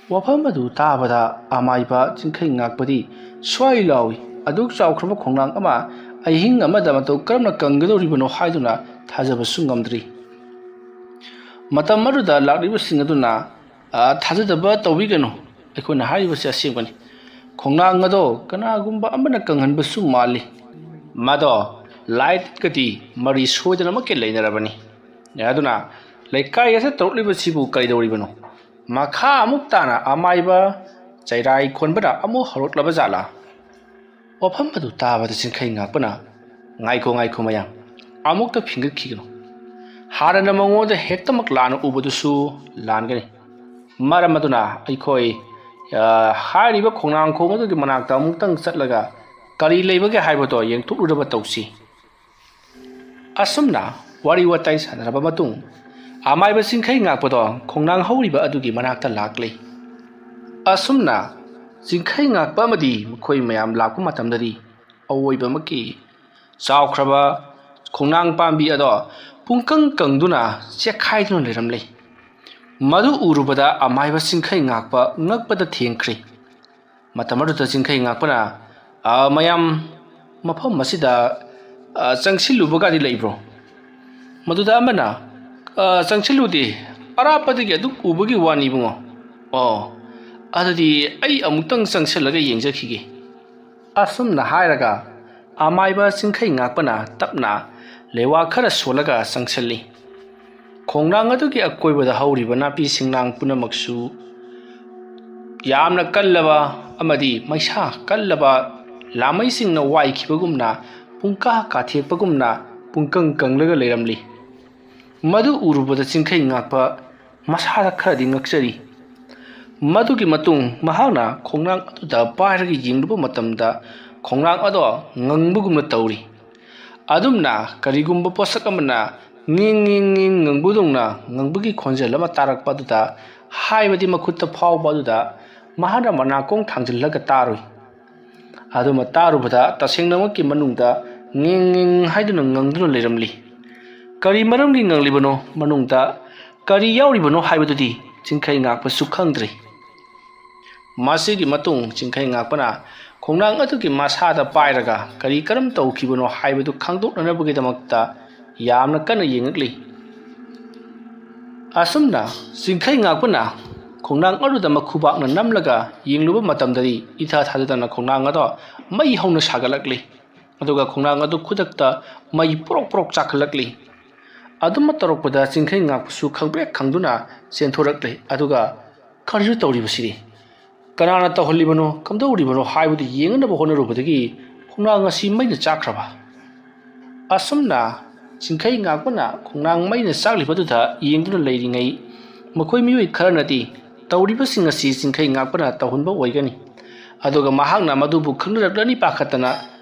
ꯋꯥꯐꯝ ꯑꯗꯨ ꯇꯥꯕꯗ ꯑꯃꯥꯏꯕ ꯆꯤꯡꯈꯩ ꯉꯥꯛꯄꯗꯤ ꯁ꯭ꯋꯥꯏ ꯂꯥꯎꯏ꯫ ꯑꯗꯨꯛ ꯆꯥꯎꯈ꯭ꯔꯕ ꯈꯣꯡꯅꯥꯡ ꯑꯃ ꯑꯍꯤꯡ ꯑꯃꯗ ꯃꯇꯧ ꯀꯔꯝꯅ ꯀꯪꯒꯗꯧꯔꯤꯕꯅꯣ ꯍꯥꯏꯗꯨꯅ ꯊꯥꯖꯕꯁꯨ ꯉꯝꯗ꯭ꯔꯤ꯫ ꯃꯇꯝ ꯑꯗꯨꯗ ꯂꯥꯛꯂꯤꯕꯁꯤꯡ ꯑꯗꯨꯅ, "ꯑ, ꯊꯥꯖꯗꯕ ꯇꯧꯕꯤꯒꯅꯨ, ꯑꯩꯈꯣꯏꯅ ꯍꯥꯏꯔꯤꯕꯁꯤ ꯑꯁꯦꯡꯕꯅꯤ꯫ ꯈꯣꯡꯅꯥꯡ ꯑꯗꯣ ꯀꯅꯥꯒꯨꯝꯕ ꯑꯃꯅ ꯀꯪꯍꯟꯕꯁꯨ ꯃꯥꯜꯂꯤ꯫ ꯃꯗꯣ ꯂꯥꯏꯠꯀꯗꯤ ꯃꯔꯤ ꯁꯣꯏꯗꯅꯃꯛꯀꯤ ꯂꯩꯅꯔꯕꯅꯤ꯫ ꯑꯗꯨꯅ ꯂꯩꯀꯥꯏ ꯑꯁꯤꯗ ꯇꯧꯔꯛꯂꯤꯕꯁꯤꯕꯨ ꯀꯔꯤꯗꯧꯔꯤꯕꯅꯣ? ꯃꯈꯥ ꯑꯃꯨꯛ ꯇꯥꯅ ꯑꯃꯥꯏꯕ ꯆꯩꯔꯥꯏ ꯈꯣꯟꯕꯅ ꯑꯃꯨꯛ ꯍꯧꯔꯛꯂꯕ ꯖꯥꯠꯂꯥ?" ꯋꯥꯐꯝ ꯑꯗꯨ ꯇꯥꯕꯗ ꯆꯤꯡꯈꯩ ꯉꯥꯛꯄꯅ, "ꯉꯥꯏꯈꯣ, ꯉꯥꯏꯈꯣ ꯃꯌꯥꯝ, ꯑꯃꯨꯛꯇ ꯐꯤꯡꯒꯠꯈꯤꯒꯅꯨ꯫ ꯍꯥꯟꯅꯅ ꯃꯉꯣꯟꯗ ꯍꯦꯛꯇꯃꯛ ꯂꯥꯟꯅ ꯎꯕꯗꯨꯁꯨ ꯂꯥꯟꯒꯅꯤ꯫ ꯃꯔꯝ ꯑꯗꯨꯅ ꯑꯩꯈꯣꯏ, ꯑ, ꯍꯥꯏꯔꯤꯕ ꯈꯣꯡꯅꯥꯡꯈꯣꯡ ꯑꯗꯨꯒꯤ ꯃꯅꯥꯛꯇ ꯑꯃꯨꯛꯇꯪ ꯆꯠꯂꯒ ꯀꯔꯤ ꯂꯩꯕꯒꯦ ꯍꯥꯏꯕꯗꯣ ꯌꯦꯡꯊꯣꯛꯂꯨꯅꯕ ꯇꯧꯁꯤ꯫" ꯑꯁꯨꯝꯅ ꯋꯥꯔꯤ ꯋꯥꯇꯥꯏ ꯁꯥꯟꯅꯔꯕ ꯃꯇꯨꯡ, ꯑꯃꯥꯏꯕ ꯆꯤꯡꯈꯩ ꯉꯥꯛꯄꯗꯣ ꯈꯣꯡꯅꯥꯡ ꯍꯧꯔꯤꯕ ꯑꯗꯨꯒꯤ ꯃꯅꯥꯛꯇ ꯂꯥꯛꯂꯦ꯫ ꯑꯁꯨꯝꯅ ꯆꯤꯡꯈꯩ ꯉꯥꯛꯄ ꯑꯃꯗꯤ ꯃꯈꯣꯏ ꯃꯌꯥꯝ ꯂꯥꯛꯄ ꯃꯇꯝꯗꯗꯤ ꯑꯋꯣꯏꯕꯃꯛꯀꯤ ꯆꯥꯎꯈ꯭ꯔꯕ ꯈꯣꯡꯅꯥꯡ ꯄꯥꯝꯕꯤ ꯑꯗꯣ ꯄꯨꯡꯀꯪ ꯀꯪꯗꯨꯅ ꯆꯦꯛꯈꯥꯏꯗꯨꯅ ꯂꯩꯔꯝꯂꯦ꯫ ꯃꯗꯨ ꯎꯔꯨꯕꯗ ꯑꯃꯥꯏꯕ ꯆꯤꯡꯈꯩ ꯉꯥꯛꯄ ꯉꯛꯄꯗ ꯊꯦꯡꯈ꯭ꯔꯦ꯫ ꯃꯇꯝ ꯑꯗꯨꯗ ꯆꯤꯡꯈꯩ ꯉꯥꯛꯄꯅ, "ꯑ, ꯃꯌꯥꯝ, ꯃꯐꯝ ꯑꯁꯤꯗ, ꯑ, ꯆꯪꯁꯤꯜꯂꯨꯕꯒꯗꯤ ꯂꯩꯕ꯭ꯔꯣ?" ꯃꯗꯨꯗ ꯑꯃꯅ, "ꯑ, ꯆꯪꯁꯤꯜꯂꯨꯗꯦ, ꯑꯔꯥꯞꯄꯗꯒꯤ ꯑꯗꯨꯝ ꯎꯕꯒꯤ ꯋꯥꯅꯤ ꯏꯕꯨꯡꯉꯣ꯫ ꯑꯣ, ꯑꯗꯨꯗꯤ ꯑꯩ ꯑꯃꯨꯛꯇꯪ ꯆꯪꯁꯤꯜꯂꯒ ꯌꯦꯡꯖꯈꯤꯒꯦ꯫" ꯑꯁꯨꯝꯅ ꯍꯥꯏꯔꯒ ꯑꯃꯥꯏꯕ ꯆꯤꯡꯈꯩ ꯉꯥꯛꯄꯅ ꯇꯞꯅ ꯂꯩꯋꯥ ꯈꯔ ꯁꯣꯜꯂꯒ ꯆꯪꯁꯤꯜꯂꯤ꯫ ꯈꯣꯡꯅꯥꯡ ꯑꯗꯨꯒꯤ ꯑꯀꯣꯏꯕꯗ ꯍꯧꯔꯤꯕ ꯅꯥꯄꯤ ꯁꯤꯡꯅꯥꯡ ꯄꯨꯝꯅꯃꯛꯁꯨ ꯌꯥꯝꯅ ꯀꯜꯂꯕ ꯑꯃꯗꯤ ꯃꯩꯁꯥ ꯀꯜꯂꯕ ꯂꯥꯃꯩꯁꯤꯡꯅ ꯋꯥꯏꯈꯤꯕꯒꯨꯝꯅ, ꯄꯨꯡꯀꯥ ꯀꯥꯊꯦꯛꯄꯒꯨꯝꯅ ꯄꯨꯡꯀꯪ ꯀꯪꯂꯒ ꯂꯩꯔꯝꯂꯤ꯫ ꯃꯗꯨ ꯎꯔꯨꯕꯗ ꯆꯤꯡꯈꯩ ꯉꯥꯛꯄ ꯃꯁꯥꯗ ꯈꯔꯗꯤ ꯉꯛꯆꯔꯤ꯫ ꯃꯗꯨꯒꯤ ꯃꯇꯨꯡ ꯃꯍꯥꯛꯅ ꯈꯣꯡꯅꯥꯡ ꯑꯗꯨꯗ ꯄꯥꯏꯔꯒ ꯌꯦꯡꯂꯨꯕ ꯃꯇꯝꯗ, ꯈꯣꯡꯅꯥꯡ ꯑꯗꯣ ꯉꯪꯕꯒꯨꯝꯅ ꯇꯧꯔꯤ꯫ ꯑꯗꯨꯝꯅ ꯀꯔꯤꯒꯨꯝꯕ ꯄꯣꯠꯁꯛ ꯑꯃꯅ ꯉꯤꯡ ꯉꯤꯡ ꯉꯤꯡ ꯉꯪꯕꯗꯧꯅ ꯉꯪꯕꯒꯤ ꯈꯣꯟꯖꯦꯜ ꯑꯃ ꯇꯥꯔꯛꯄ ꯑꯗꯨꯗ, ꯍꯥꯏꯕꯗꯤ ꯃꯈꯨꯠꯇ ꯐꯥꯎꯕ ꯑꯗꯨꯗ, ꯃꯍꯥꯛꯅ ꯃꯅꯥꯀꯣꯡ ꯊꯥꯡꯖꯤꯜꯂꯒ ꯇꯥꯔꯨꯏ꯫ ꯑꯗꯨꯃ ꯇꯥꯔꯨꯕꯗ, ꯇꯁꯦꯡꯅꯃꯛꯀꯤ ꯃꯅꯨꯡꯗ ꯉꯤꯡ ꯉꯤꯡ ꯍꯥꯏꯗꯨꯅ ꯉꯪꯗꯨꯅ ꯂꯩꯔꯝꯂꯤ꯫ ꯀꯔꯤ ꯃꯔꯝꯒꯤ ꯉꯪꯂꯤꯕꯅꯣ, ꯃꯅꯨꯡꯗ ꯀꯔꯤ ꯌꯥꯎꯔꯤꯕꯅꯣ ꯍꯥꯏꯕꯗꯨꯗꯤ ꯆꯤꯡꯈꯩ ꯉꯥꯛꯄꯁꯨ ꯈꯪꯗ꯭ꯔꯤ꯫ ꯃꯁꯤꯒꯤ ꯃꯇꯨꯡ ꯆꯤꯡꯈꯩ ꯉꯥꯛꯄꯅ ꯈꯣꯡꯅꯥꯡ ꯑꯗꯨꯒꯤ ꯃꯁꯥꯗ ꯄꯥꯏꯔꯒ ꯀꯔꯤ ꯀꯔꯝ ꯇꯧꯈꯤꯕꯅꯣ ꯍꯥꯏꯕꯗꯨ ꯈꯪꯗꯣꯛꯅꯅꯕꯒꯤꯗꯃꯛꯇ ꯌꯥꯝꯅ ꯀꯟꯅ ꯌꯦꯡꯉꯛꯂꯤ꯫ ꯑꯁꯨꯝꯅ ꯆꯤꯡꯈꯩ ꯉꯥꯛꯄꯅ ꯈꯣꯡꯅꯥꯡ ꯑꯗꯨꯗ ꯃꯈꯨꯕꯥꯛꯅ ꯅꯝꯂꯒ ꯌꯦꯡꯂꯨꯕ ꯃꯇꯝꯗꯗꯤ, ꯏꯊꯥ ꯊꯥꯖꯗꯅ ꯈꯣꯡꯅꯥꯡ ꯑꯗꯣ ꯃꯩ ꯍꯧꯅ ꯁꯥꯒꯠꯂꯛꯂꯤ꯫ ꯑꯗꯨꯒ ꯈꯣꯡꯅꯥꯡ ꯑꯗꯨ ꯈꯨꯗꯛꯇ ꯃꯩ ꯄ꯭ꯔꯣꯛ ꯄ꯭ꯔꯣꯛ ꯆꯥꯛꯈꯠꯂꯛꯂꯤ꯫ ꯑꯗꯨꯝꯅ ꯇꯧꯔꯛꯄꯗ ꯆꯤꯡꯈꯩ ꯉꯥꯛꯄꯁꯨ ꯈꯪꯄ꯭ꯔꯦꯛ ꯈꯪꯗꯨꯅ ꯆꯦꯟꯊꯣꯔꯛꯂꯦ꯫ ꯑꯗꯨꯒ, "ꯀꯔꯤꯅꯣ ꯇꯧꯔꯤꯕꯁꯤꯗꯤ? ꯀꯅꯥꯅ ꯇꯧꯍꯜꯂꯤꯕꯅꯣ, ꯀꯝꯗꯧꯔꯤꯕꯅꯣ?" ꯍꯥꯏꯕꯗꯨ ꯌꯦꯡꯅꯅꯕ ꯍꯣꯠꯅꯔꯨꯕꯗꯒꯤ ꯈꯣꯡꯅꯥꯡ ꯑꯁꯤ ꯃꯩꯅ ꯆꯥꯛꯈ꯭ꯔꯕ꯫ ꯑꯁꯨꯝꯅ ꯆꯤꯡꯈꯩ ꯉꯥꯛꯄꯅ ꯈꯣꯡꯅꯥꯡ ꯃꯩꯅ ꯆꯥꯛꯂꯤꯕꯗꯨꯗ ꯌꯦꯡꯗꯨꯅ ꯂꯩꯔꯤꯉꯩ, ꯃꯈꯣꯏ ꯃꯤꯑꯣꯏ ꯈꯔꯅꯗꯤ ꯇꯧꯔꯤꯕꯁꯤꯡ ꯑꯁꯤ ꯆꯤꯡꯈꯩ ꯉꯥꯛꯄꯅ ꯇꯧꯍꯟꯕ ꯑꯣꯏꯒꯅꯤ꯫ ꯑꯗꯨꯒ ꯃꯍꯥꯛꯅ ꯃꯗꯨꯕꯨ ꯈꯪꯅꯔꯛꯂꯅꯤ ꯄꯥꯈꯠꯇꯅ,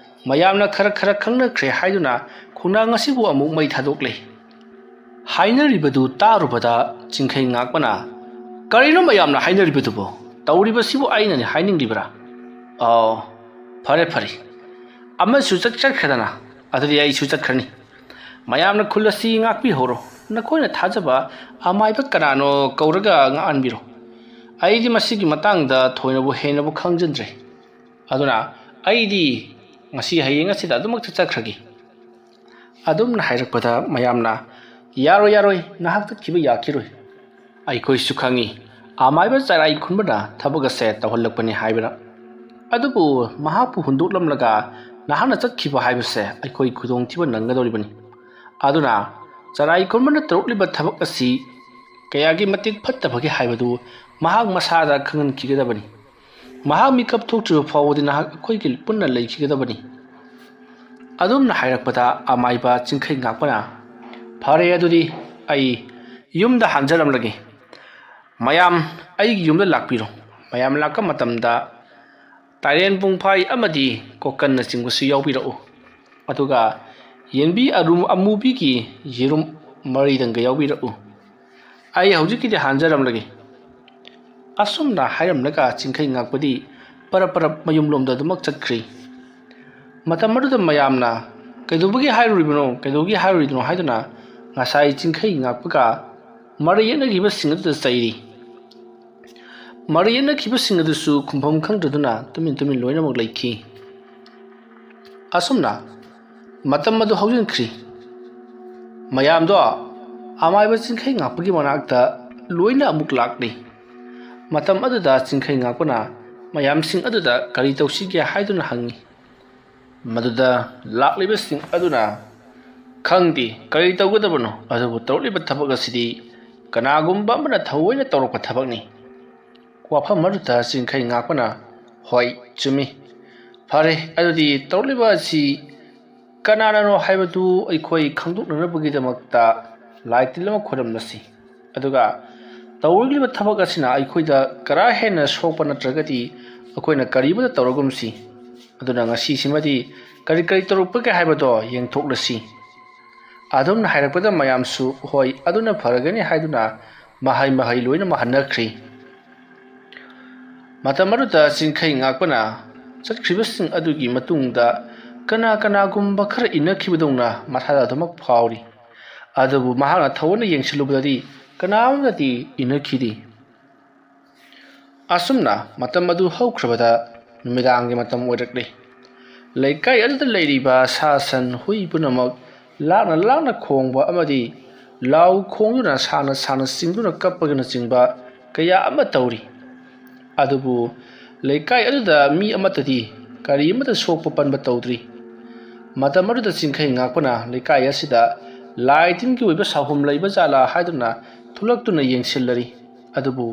ꯃꯌꯥꯝꯅ ꯈꯔ ꯈꯔ ꯈꯪꯅꯈ꯭ꯔꯦ ꯍꯥꯏꯗꯨꯅ ꯈꯣꯡꯅꯥꯡ ꯑꯁꯤꯕꯨ ꯑꯃꯨꯛ ꯃꯩ ꯊꯥꯗꯣꯛꯂꯦ꯫ ꯍꯥꯏꯅꯔꯤꯕꯗꯨ ꯇꯥꯔꯨꯕꯗ ꯆꯤꯡꯈꯩ ꯉꯥꯛꯄꯅ, "ꯀꯔꯤꯅꯣ ꯃꯌꯥꯝꯅ ꯍꯥꯏꯅꯔꯤꯕꯗꯨꯕꯨ? ꯇꯧꯔꯤꯕꯁꯤꯕꯨ ꯑꯩꯅꯅꯤ ꯍꯥꯏꯅꯤꯡꯂꯤꯕ꯭ꯔꯥ? ꯑꯣ, ꯐꯔꯦ ꯐꯔꯦ, ꯑꯃꯁꯨ ꯆꯠ ꯆꯠꯈ꯭ꯔꯗꯅ, ꯑꯗꯨꯗꯤ ꯑꯩꯁꯨ ꯆꯠꯈ꯭ꯔꯅꯤ꯫ ꯃꯌꯥꯝꯅ ꯈꯨꯜ ꯑꯁꯤ ꯉꯥꯛꯄꯤꯍꯧꯔꯣ꯫ ꯅꯈꯣꯏꯅ ꯊꯥꯖꯕ ꯑꯃꯥꯏꯕ ꯀꯅꯥꯅꯣ ꯀꯧꯔꯒ ꯉꯥꯛꯍꯟꯕꯤꯔꯣ꯫ ꯑꯩꯗꯤ ꯃꯁꯤꯒꯤ ꯃꯇꯥꯡꯗ ꯊꯣꯏꯅꯕꯨ ꯍꯦꯟꯅꯕꯨ ꯈꯪꯖꯗ꯭ꯔꯦ꯫ ꯑꯗꯨꯅ ꯑꯩꯗꯤ ꯉꯁꯤ ꯍꯌꯦꯡ ꯑꯁꯤꯗ ꯑꯗꯨꯃꯛ ꯆꯠꯆꯈ꯭ꯔꯒꯦ꯫" ꯑꯗꯨꯝꯅ ꯍꯥꯏꯔꯛꯄꯗ ꯃꯌꯥꯝꯅ, "ꯌꯥꯔꯣꯏ, ꯌꯥꯔꯣꯏ, ꯅꯍꯥꯛ ꯆꯠꯈꯤꯕ ꯌꯥꯈꯤꯔꯣꯏ꯫ ꯑꯩꯈꯣꯏꯁꯨ ꯈꯪꯉꯤ, ꯑꯃꯥꯏꯕ ꯆꯔꯥꯏ ꯈꯨꯟꯕꯅ ꯊꯕꯛ ꯑꯁꯦ ꯇꯧꯍꯜꯂꯛꯄꯅꯤ ꯍꯥꯏꯕꯅ꯫ ꯑꯗꯨꯕꯨ ꯃꯍꯥꯛꯄꯨ ꯍꯨꯟꯗꯣꯛꯂꯝꯂꯒ ꯅꯍꯥꯛꯅ ꯆꯠꯈꯤꯕ ꯍꯥꯏꯕꯁꯦ ꯑꯩꯈꯣꯏ ꯈꯨꯗꯣꯡꯊꯤꯕ ꯅꯪꯒꯗꯧꯔꯤꯕꯅꯤ꯫ ꯑꯗꯨꯅ ꯆꯔꯥꯏ ꯈꯨꯟꯕꯅ ꯇꯧꯔꯛꯂꯤꯕ ꯊꯕꯛ ꯑꯁꯤ ꯀꯌꯥꯒꯤ ꯃꯇꯤꯛ ꯐꯠꯇꯕꯒꯦ ꯍꯥꯏꯕꯗꯨ ꯃꯍꯥꯛ ꯃꯁꯥꯗ ꯈꯪꯍꯟꯈꯤꯒꯗꯕꯅꯤ꯫ ꯃꯍꯥꯛ ꯃꯤꯀꯞ ꯊꯣꯛꯇ꯭ꯔꯤꯕ ꯐꯥꯎꯕꯗꯤ ꯅꯍꯥꯛ ꯑꯩꯈꯣꯏꯒꯤ ꯄꯨꯟꯅ ꯂꯩꯈꯤꯒꯗꯕꯅꯤ꯫ ꯑꯗꯨꯝꯅ ꯍꯥꯏꯔꯛꯄꯗ ꯑꯃꯥꯏꯕ ꯆꯤꯡꯈꯩ ꯉꯥꯛꯄꯅ, "ꯐꯔꯦ, ꯑꯗꯨꯗꯤ ꯑꯩ ꯌꯨꯝꯗ ꯍꯟꯖꯔꯝꯂꯒꯦ꯫ ꯃꯌꯥꯝ ꯑꯩꯒꯤ ꯌꯨꯝꯗ ꯂꯥꯛꯄꯤꯔꯣ꯫ ꯃꯌꯥꯝ ꯂꯥꯛꯄ ꯃꯇꯝꯗ ꯇꯥꯏꯔꯦꯟ ꯄꯨꯡꯐꯥꯏ ꯑꯃꯗꯤ ꯀꯣꯀꯟꯅꯆꯤꯡꯕꯁꯨ ꯌꯥꯎꯕꯤꯔꯛꯎ꯫ ꯑꯗꯨꯒ ꯌꯦꯟꯕꯤ ꯑꯔꯨꯝ ꯑꯃꯨꯕꯤꯒꯤ ꯌꯦꯔꯨꯝ ꯃꯔꯤꯗꯪꯒ ꯌꯥꯎꯕꯤꯔꯛꯎ꯫ ꯑꯩ ꯍꯧꯖꯤꯛꯀꯤꯗꯤ ꯍꯟꯖꯔꯝꯂꯒꯦ꯫" ꯑꯁꯨꯝꯅ ꯍꯥꯏꯔꯝꯂꯒ ꯆꯤꯡꯈꯩ ꯉꯥꯛꯄꯗꯤ ꯄꯔꯞ ꯄꯔꯞ ꯃꯌꯨꯝꯂꯣꯝꯗ ꯑꯗꯨꯃꯛ ꯆꯠꯈ꯭ꯔꯤ꯫ ꯃꯇꯝ ꯑꯗꯨꯗ ꯃꯌꯥꯝꯅ, "ꯀꯩꯗꯧꯕꯒꯤ ꯍꯥꯏꯔꯨꯔꯤꯕꯅꯣ, ꯀꯩꯗꯧꯕꯒꯤ ꯍꯥꯏꯔꯨꯔꯤꯕꯅꯣ?" ꯍꯥꯏꯗꯨꯅ ꯉꯁꯥꯏ ꯆꯤꯡꯈꯩ ꯉꯥꯛꯄꯒ ꯃꯔꯩ ꯌꯦꯠꯅꯈꯤꯕꯁꯤꯡ ꯑꯗꯨꯗ ꯆꯩꯔꯤ꯫ ꯃꯔꯩ ꯌꯦꯠꯅꯈꯤꯕꯁꯤꯡ ꯑꯗꯨꯁꯨ ꯈꯨꯝꯐꯝ ꯈꯪꯗꯗꯨꯅ ꯇꯨꯃꯤꯟ ꯇꯨꯃꯤꯟ ꯂꯣꯏꯅꯃꯛ ꯂꯩꯈꯤ꯫ ꯑꯁꯨꯝꯅ ꯃꯇꯝ ꯑꯗꯨ ꯍꯧꯖꯤꯟꯈ꯭ꯔꯤ꯫ ꯃꯌꯥꯝꯗꯣ ꯑꯃꯥꯏꯕ ꯆꯤꯡꯈꯩ ꯉꯥꯛꯄꯒꯤ ꯃꯅꯥꯛꯇ ꯂꯣꯏꯅ ꯑꯃꯨꯛ ꯂꯥꯛꯂꯤ꯫ ꯃꯇꯝ ꯑꯗꯨꯗ ꯆꯤꯡꯈꯩ ꯉꯥꯛꯄꯅ ꯃꯌꯥꯝꯁꯤꯡ ꯑꯗꯨꯗ ꯀꯔꯤ ꯇꯧꯁꯤꯒꯦ ꯍꯥꯏꯗꯨꯅ ꯍꯪꯉꯤ꯫ ꯃꯗꯨꯗ ꯂꯥꯛꯂꯤꯕꯁꯤꯡ ꯑꯗꯨꯅ, "ꯈꯪꯗꯦ ꯀꯔꯤ ꯇꯧꯒꯗꯕꯅꯣ, ꯑꯗꯨꯕꯨ ꯇꯧꯔꯛꯂꯤꯕ ꯊꯕꯛ ꯑꯁꯤꯗꯤ ꯀꯅꯥꯒꯨꯝꯕ ꯑꯃꯅ ꯊꯑꯣꯏꯅ ꯇꯧꯔꯛꯄ ꯊꯕꯛꯅꯤ꯫" ꯋꯥꯐꯝ ꯑꯗꯨꯗ ꯆꯤꯡꯈꯩ ꯉꯥꯛꯄꯅ, "ꯍꯣꯏ, ꯆꯨꯝꯃꯤ꯫ ꯐꯔꯦ, ꯑꯗꯨꯗꯤ ꯇꯧꯔꯛꯂꯤꯕ ꯑꯁꯤ ꯀꯅꯥꯅꯅꯣ ꯍꯥꯏꯕꯗꯨ ꯑꯩꯈꯣꯏ ꯈꯪꯗꯣꯛꯅꯅꯕꯒꯤꯗꯃꯛꯇ ꯂꯥꯏ ꯇꯤꯟ ꯑꯃ ꯈꯣꯏꯔꯝꯂꯁꯤ꯫ ꯑꯗꯨꯒ ꯇꯧꯔꯤꯕ ꯊꯕꯛ ꯑꯁꯤꯅ ꯑꯩꯈꯣꯏꯗ ꯀꯔꯥ ꯍꯦꯟꯅ ꯁꯣꯛꯄ ꯅꯠꯇ꯭ꯔꯒꯗꯤ ꯑꯩꯈꯣꯏꯅ ꯀꯔꯤꯃꯠꯇ ꯇꯧꯔꯒꯨꯝꯁꯤ꯫ ꯑꯗꯨꯅ ꯉꯁꯤꯁꯤꯃꯗꯤ ꯀꯔꯤ ꯀꯔꯤ ꯇꯧꯔꯛꯄꯒꯦ ꯍꯥꯏꯕꯗꯣ ꯌꯦꯡꯊꯣꯛꯂꯁꯤ꯫" ꯑꯗꯨꯝꯅ ꯍꯥꯏꯔꯛꯄꯗ ꯃꯌꯥꯝꯁꯨ, "ꯍꯣꯏ, ꯑꯗꯨꯅ ꯐꯔꯒꯅꯤ" ꯍꯥꯏꯗꯨꯅ ꯃꯍꯩ ꯃꯍꯩ ꯂꯣꯏꯅꯃꯛ ꯍꯟꯅꯈ꯭ꯔꯤ꯫ ꯃꯇꯝ ꯑꯗꯨꯗ ꯆꯤꯡꯈꯩ ꯉꯥꯛꯄꯅ ꯆꯠꯈ꯭ꯔꯤꯕꯁꯤꯡ ꯑꯗꯨꯒꯤ ꯃꯇꯨꯡꯗ ꯀꯅꯥ ꯀꯅꯥꯒꯨꯝꯕ ꯈꯔ ꯏꯟꯅꯈꯤꯕꯗꯧꯅ ꯃꯁꯥꯗ ꯑꯗꯨꯃꯛ ꯐꯥꯎꯔꯤ꯫ ꯑꯗꯨꯕꯨ ꯃꯍꯥꯛꯅ ꯊꯑꯣꯏꯅ ꯌꯦꯡꯁꯤꯜꯂꯨꯕꯗꯗꯤ ꯀꯅꯥ ꯑꯃꯠꯇꯗꯤ ꯏꯟꯅꯈꯤꯗꯦ꯫ ꯑꯁꯨꯝꯅ ꯃꯇꯝ ꯑꯗꯨ ꯍꯧꯈ꯭ꯔꯕꯗ ꯅꯨꯃꯤꯗꯥꯡꯒꯤ ꯃꯇꯝ ꯑꯣꯏꯔꯛꯂꯤ꯫ ꯂꯩꯀꯥꯏ ꯑꯗꯨꯗ ꯂꯩꯔꯤꯕ ꯁꯥ ꯁꯟ ꯍꯨꯏ ꯄꯨꯝꯅꯃꯛ ꯂꯥꯡꯅ ꯂꯥꯡꯅ ꯈꯣꯡꯕ ꯑꯃꯗꯤ ꯂꯥꯎ ꯈꯣꯡꯗꯨꯅ ꯁꯥꯡꯅ ꯁꯥꯡꯅ ꯆꯤꯡꯗꯨꯅ ꯀꯞꯄꯒꯅꯆꯤꯡꯕ ꯀꯌꯥ ꯑꯃ ꯇꯧꯔꯤ꯫ ꯑꯗꯨꯕꯨ ꯂꯩꯀꯥꯏ ꯑꯗꯨꯗ ꯃꯤ ꯑꯃꯠꯇꯗꯤ ꯀꯔꯤ ꯑꯃꯠꯇ ꯁꯣꯛꯄ ꯄꯟꯕ ꯇꯧꯗ꯭ꯔꯤ꯫ ꯃꯇꯝ ꯑꯗꯨꯗ ꯆꯤꯡꯈꯩ ꯉꯥꯛꯄꯅ ꯂꯩꯀꯥꯏ ꯑꯁꯤꯗ ꯂꯥꯏ ꯇꯤꯟꯒꯤ ꯑꯣꯏꯕ ꯁꯥꯐꯝ ꯂꯩꯕ ꯖꯥꯠꯂꯥ ꯍꯥꯏꯗꯨꯅ ꯊꯣꯛꯂꯛꯇꯨꯅ ꯌꯦꯡꯁꯤꯜꯂꯔꯤ꯫ ꯑꯗꯨꯕꯨ